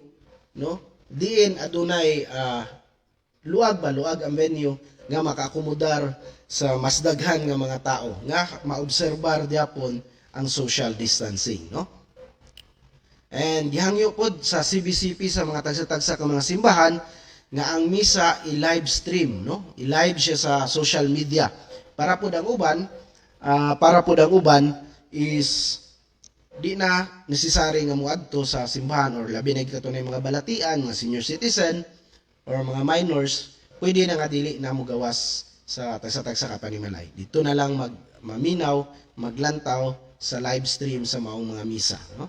no, diin adunay luag ba, luag ang venue nga makaakomodar sa mas daghan nga mga tao nga maobserbar gyapon ang social distancing, no. And gihangyo pod sa CBCP sa mga tagsa-tagsa ka mga simbahan nga ang misa i-live stream, no, i-live siya sa social media para pod ang uban is di na necessary nga moadto sa simbahan or labi na kato na mga balatian, mga senior citizen or mga minors, pwede na nga dili na mogawas sa tagsa-tagsa ka panimalay. Dito na lang mag maminaw, maglantaw sa live stream sa maong mga misa, no.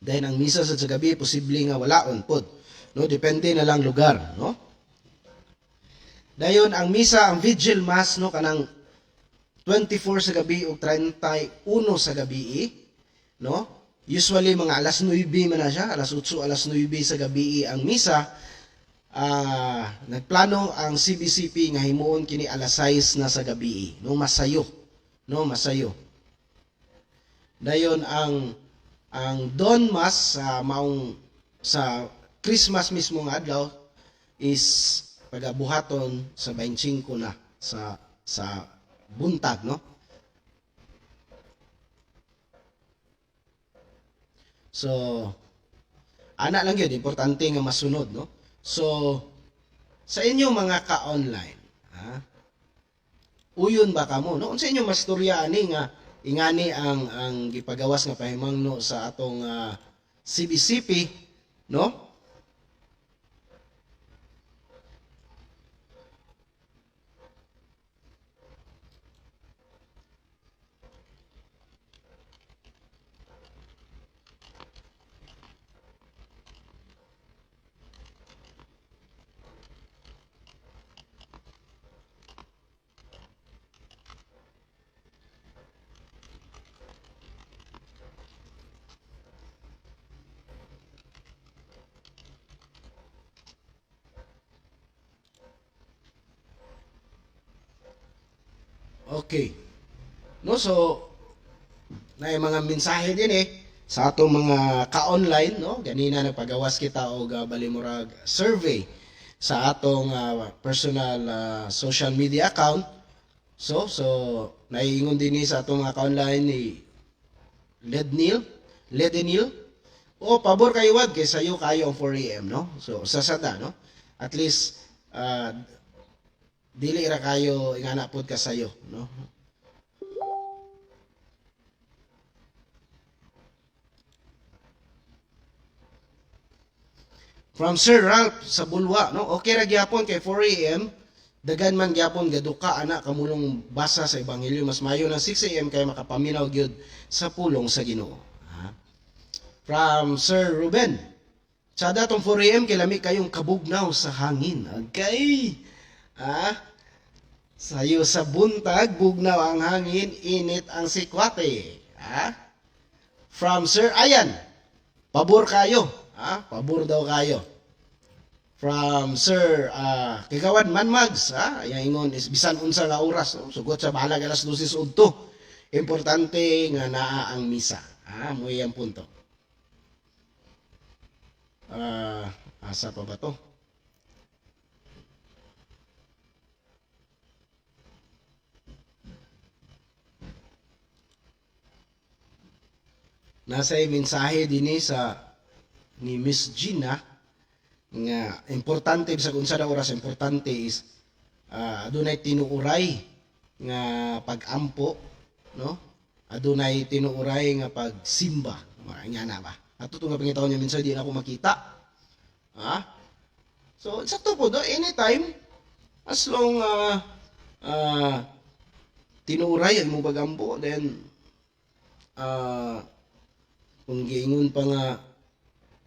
Then ang misa sa gabi posible nga walaon pod, no, depende na lang lugar, no. Dayon ang misa, ang vigil mass, no, kanang 24 sa gabi o 31 sa gabi, no. Usually mga alas 9 man na siya, alas 8, alas 9 sa gabi ang misa. Nagplano ang CBCP nga himuon kini alas 6 na sa gabi, no? Masayo, no? Masayo. Dayon ang Dawn Mass sa maong sa Christmas mismo nga adlaw is pagabuhaton sa 25 na sa buntag, no? So ana lang yun, importante nga masunod, no? So sa inyo mga ka-online, ha? Uyon ba kamo, no? Unsa inyo mastorya ani nga ingani ang gipagawas nga pahimangno sa atong CBCP, no? Okay. No, so na mga mensahe din sa atong mga ka-online, no? Ganina nagpagawas kita og balimurag survey sa atong personal social media account. So naiingon din ni sa atong mga ka-online ni Lednil. O pabor kayo wag kay sayo kayo ang 4 AM, no? So sa sada, no? At least dili ra kayo ingana pod ka sayo, no? From Sir Ralph sa Bulwa, no? Okay ra gyapon kay 4 AM, dagan man gyapon gaduka ana kamulong basa sa ebanghelyo, mas mayo na 6 AM kay makapaminaw gyud sa pulong sa Ginoo. Ha? From Sir Ruben, sa datong 4 AM kay lami kayong kabugnaw sa hangin. Okay. Ha? Sayo sa buntag, bugnaw ang hangin, init ang sikwate. Ha? From Sir Ayan, pabor kayo. Ha? Pabor daw kayo. From Sir Kigawad Manmags, ha? Yang ingon is bisan unsa nga oras, no? Sugot sa bahalag alas 12 udto. Importante nga naa ang misa. Ha? Mo iyang punto. Asa pa ba to? Nasa mensahe dinhi sa ni Miss Gina nga importante bisag unsa na oras, importante is adunay tinuuray nga pag-ampo, no? Adunay tinuuray nga pagsimba. Nga na ba? Ato nga pangitaon niya minsan di na ako makita. Ha? So sakto po do, anytime as long tinuuray ang imong pag-ampo, then kung giingon pa nga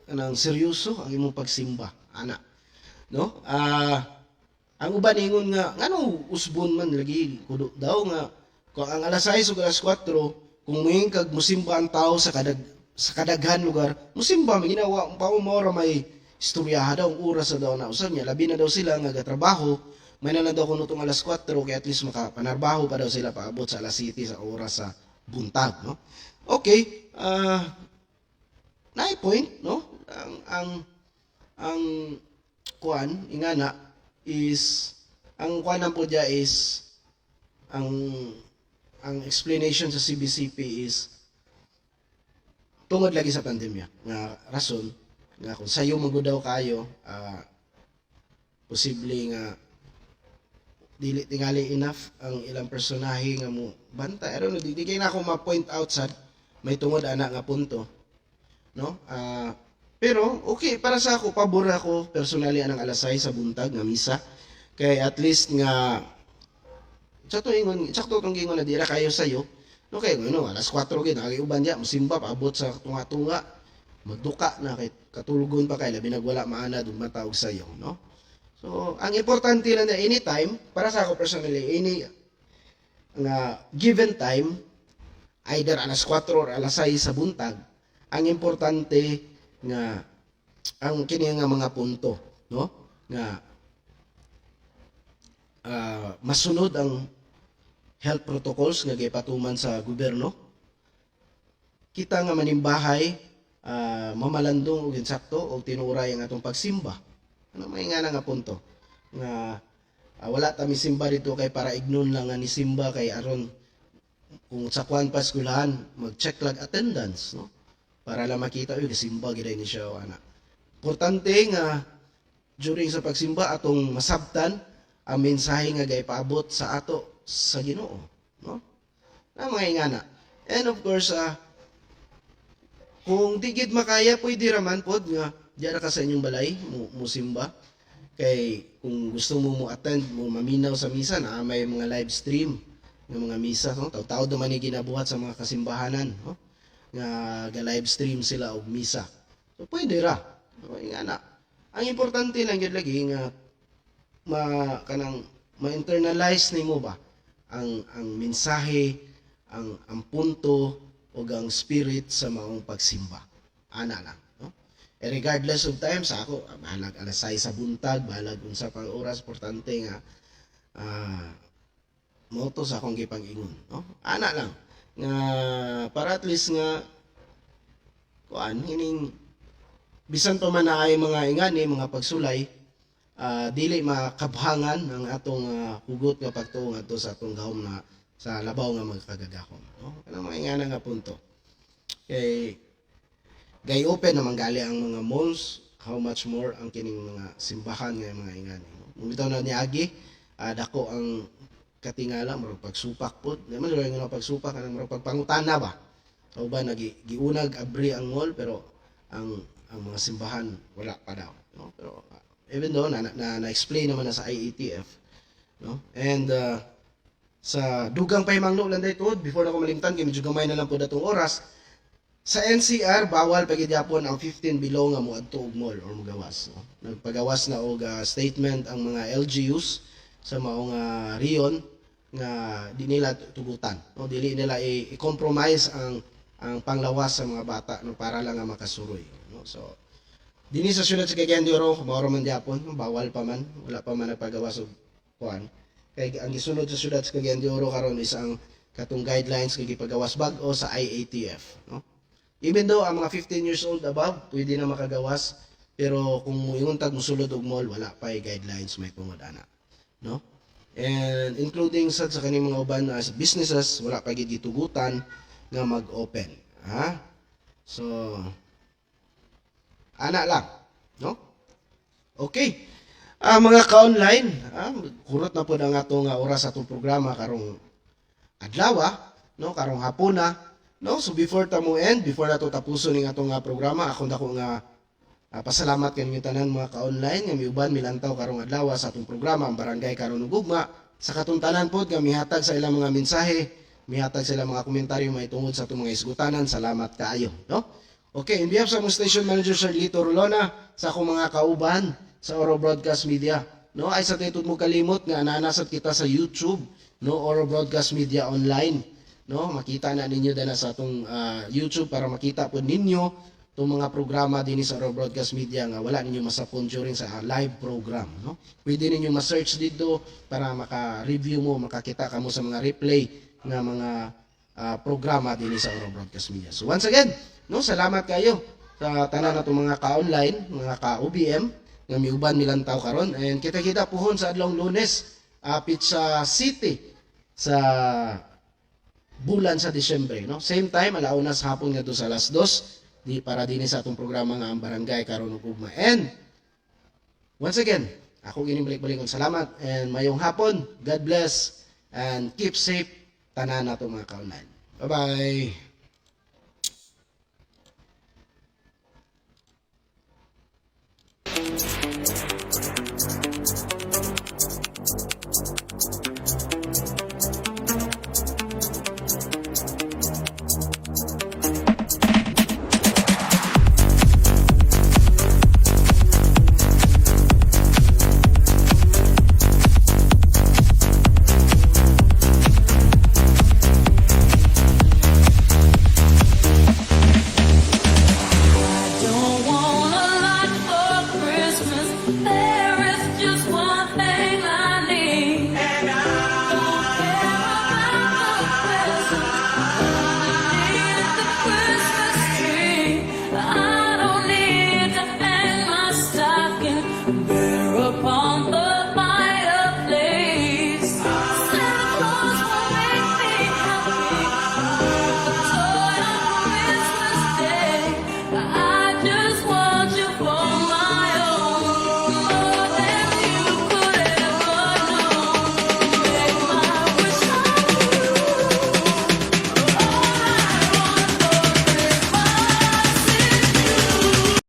kanang seryoso ang imong pagsimba, ana, no? Ang uban ingon nga ngano usbon man lagi kuno daw nga kung ang alas 6 ug alas 4 kung moingon kag musimba ang tao sa kadaghan lugar, musimba man ginawa pa mo ra may istoryaha daw ang oras sa daw na usab niya, labi na daw sila nga gatrabaho, may na daw kuno tong alas 4 kay at least makapanarbaho pa daw sila paabot sa alas 7 sa oras sa buntag, no? Okay, naay point, no? Ang kuan ingana is ang kuan po diya is ang explanation sa CBCP is tungod lagi sa pandemya nga rason nga kung sayo man daw kayo, posible nga dili tingali enough ang ilang personahe nga mo bantay. I don't know, di kay na ako ma-point out sad may tungod ana nga punto, no? Pero okay para sa ako, pabor ako personally anang alas 6 sa buntag nga misa kay at least nga sakto ingon, sakto tong gingon na dira kayo sayo, no? Kay no, alas 4 gid ang uban diya musimba paabot sa tunga-tunga, magduka na kay katulugon pa kay labi nagwala maana ug mata og sayo, no? So ang importante lang na anytime para sa ako personally, any nga given time, either alas 4 or alas 6 sa buntag, ang importante nga ang kini nga mga punto, no? nga masunod ang health protocols nga gipatuman sa gobyerno. Kita nga manimbahay, mamalandong og insakto og tinuray ang atong pagsimba. Ano may nga na nga punto nga wala ta misimba dito kay para ignon lang nga ni simba kay aron kung sa kwan pa eskwelahan mag-check lag attendance, no, para lang makita, uy, gasimba gid ni siya o ana. Importante nga during sa pagsimba atong masabtan ang mensahe nga gaipaabot sa ato sa Ginoo, no, na mga ingana. And of course, kung di gid makaya, pwede raman pod nga diya ra ka sa inyong balay mo musimba, kay kung gusto mo mo attend, mo maminaw sa misa, na may mga live stream ng mga misa, no? Taw-taw naman ni ginabuhat sa mga kasimbahanan, no, nga ga live stream sila og misa. So pwede ra, no, ingana. Ang importante lang gyud lagi nga ma kanang ma-internalize nimo ba ang mensahe, ang punto ug ang spirit sa maong pagsimba. Ana lang, no? Eh, regardless of time sa ako, bahalag alas 6 sa buntag, bahalag unsa pang oras, importante nga mao to sa akong gipang-ingon, no? Ana lang nga para at least nga kuan hining bisan pa man naay mga ingani, mga pagsulay, dili makabhangan ang atong hugot nga pagtuo ngadto sa atong gahom na sa labaw nga magkagagahom, no? Kanang mga ingana nga punto, kay gay open naman gali ang mga malls, how much more ang kining mga simbahan nga mga ingani, no? Bitaw na niagi, dako ang katingala, murag pagsupak pod. Di man nga pagsupak, kanang murag pagpangutana ba sa uban, nagi giunag abri ang mall pero ang mga simbahan wala pa daw, no? Pero even though na na-explain naman na sa IATF, no? And sa dugang pahimangno lang dahil tuod before na ko malimtan, kay medyo gamay na lang po datong oras. Sa NCR, bawal pa gyapon ang 15 below nga moadto og mall or mogawas, no? Nagpagawas na og statement ang mga LGUs sa maong region nga di nila tugutan, no? Dili nila i-compromise ang panglawas sa mga bata, no, para lang nga makasuroy, no? So dinhi sa syudad sa Cagayan de Oro, mao ra man gyapon, bawal pa man, wala pa man nagpagawas og kuan, kay ang gisunod sa syudad sa Cagayan de Oro karon is ang katong guidelines kay gipagawas bag-o sa IATF, no? Even though ang mga 15 years old above pwede na makagawas, pero kung muingon tag mosulod og mall, wala pa guidelines may tungod ana, no? And including sad sa kaning mga uban as businesses, wala pa gid gitugutan nga mag-open, ha? So ana lang, no? Okay. Mga ka-online, kurot na po ang atong oras sa atong programa karong adlaw, no, karong hapuna, no? So before ta mo end, before nato tapuson ning atong programa, ako dako nga pasalamat kaninyo tanan, mga ka-online, nga miuban milantaw karong adlaw sa atong programa ang Barangay Karon ug Ugma. Sa katong tanan pod nga mihatag sa ilang mga mensahe, mihatag sa ilang mga komentaryo mahitungod sa atong mga isgutanan, salamat kaayo, no? Okay, in behalf sa among station manager Sir Lito Rolona, sa akong mga kauban sa Oro Broadcast Media, no? Ay sa titud mo kalimot nga nanasad kita sa YouTube, no, Oro Broadcast Media Online, no? Makita na ninyo dana sa atong YouTube para makita po ninyo itong mga programa din sa Oro Broadcast Media nga wala ninyo masapon during sa live program, no? Pwede ninyo ma-search dito para maka-review mo, makakita kamo sa mga replay nga mga programa din sa Oro Broadcast Media. So once again, no, salamat kayo sa tanan natong mga ka-online, mga ka-OBM nga miuban milantaw karon, and kita-kita puhon sa adlong Lunes, apit sa city sa bulan sa Disyembre, no? Same time, alauna sa hapon ngadto sa alas 2 di para dinhi sa atong programa nga ang Barangay Karon ug Ugma. And once again, ako gining balik-balikon, salamat and mayong hapon. God bless and keep safe tanan nato, mga ka-online. Bye-bye.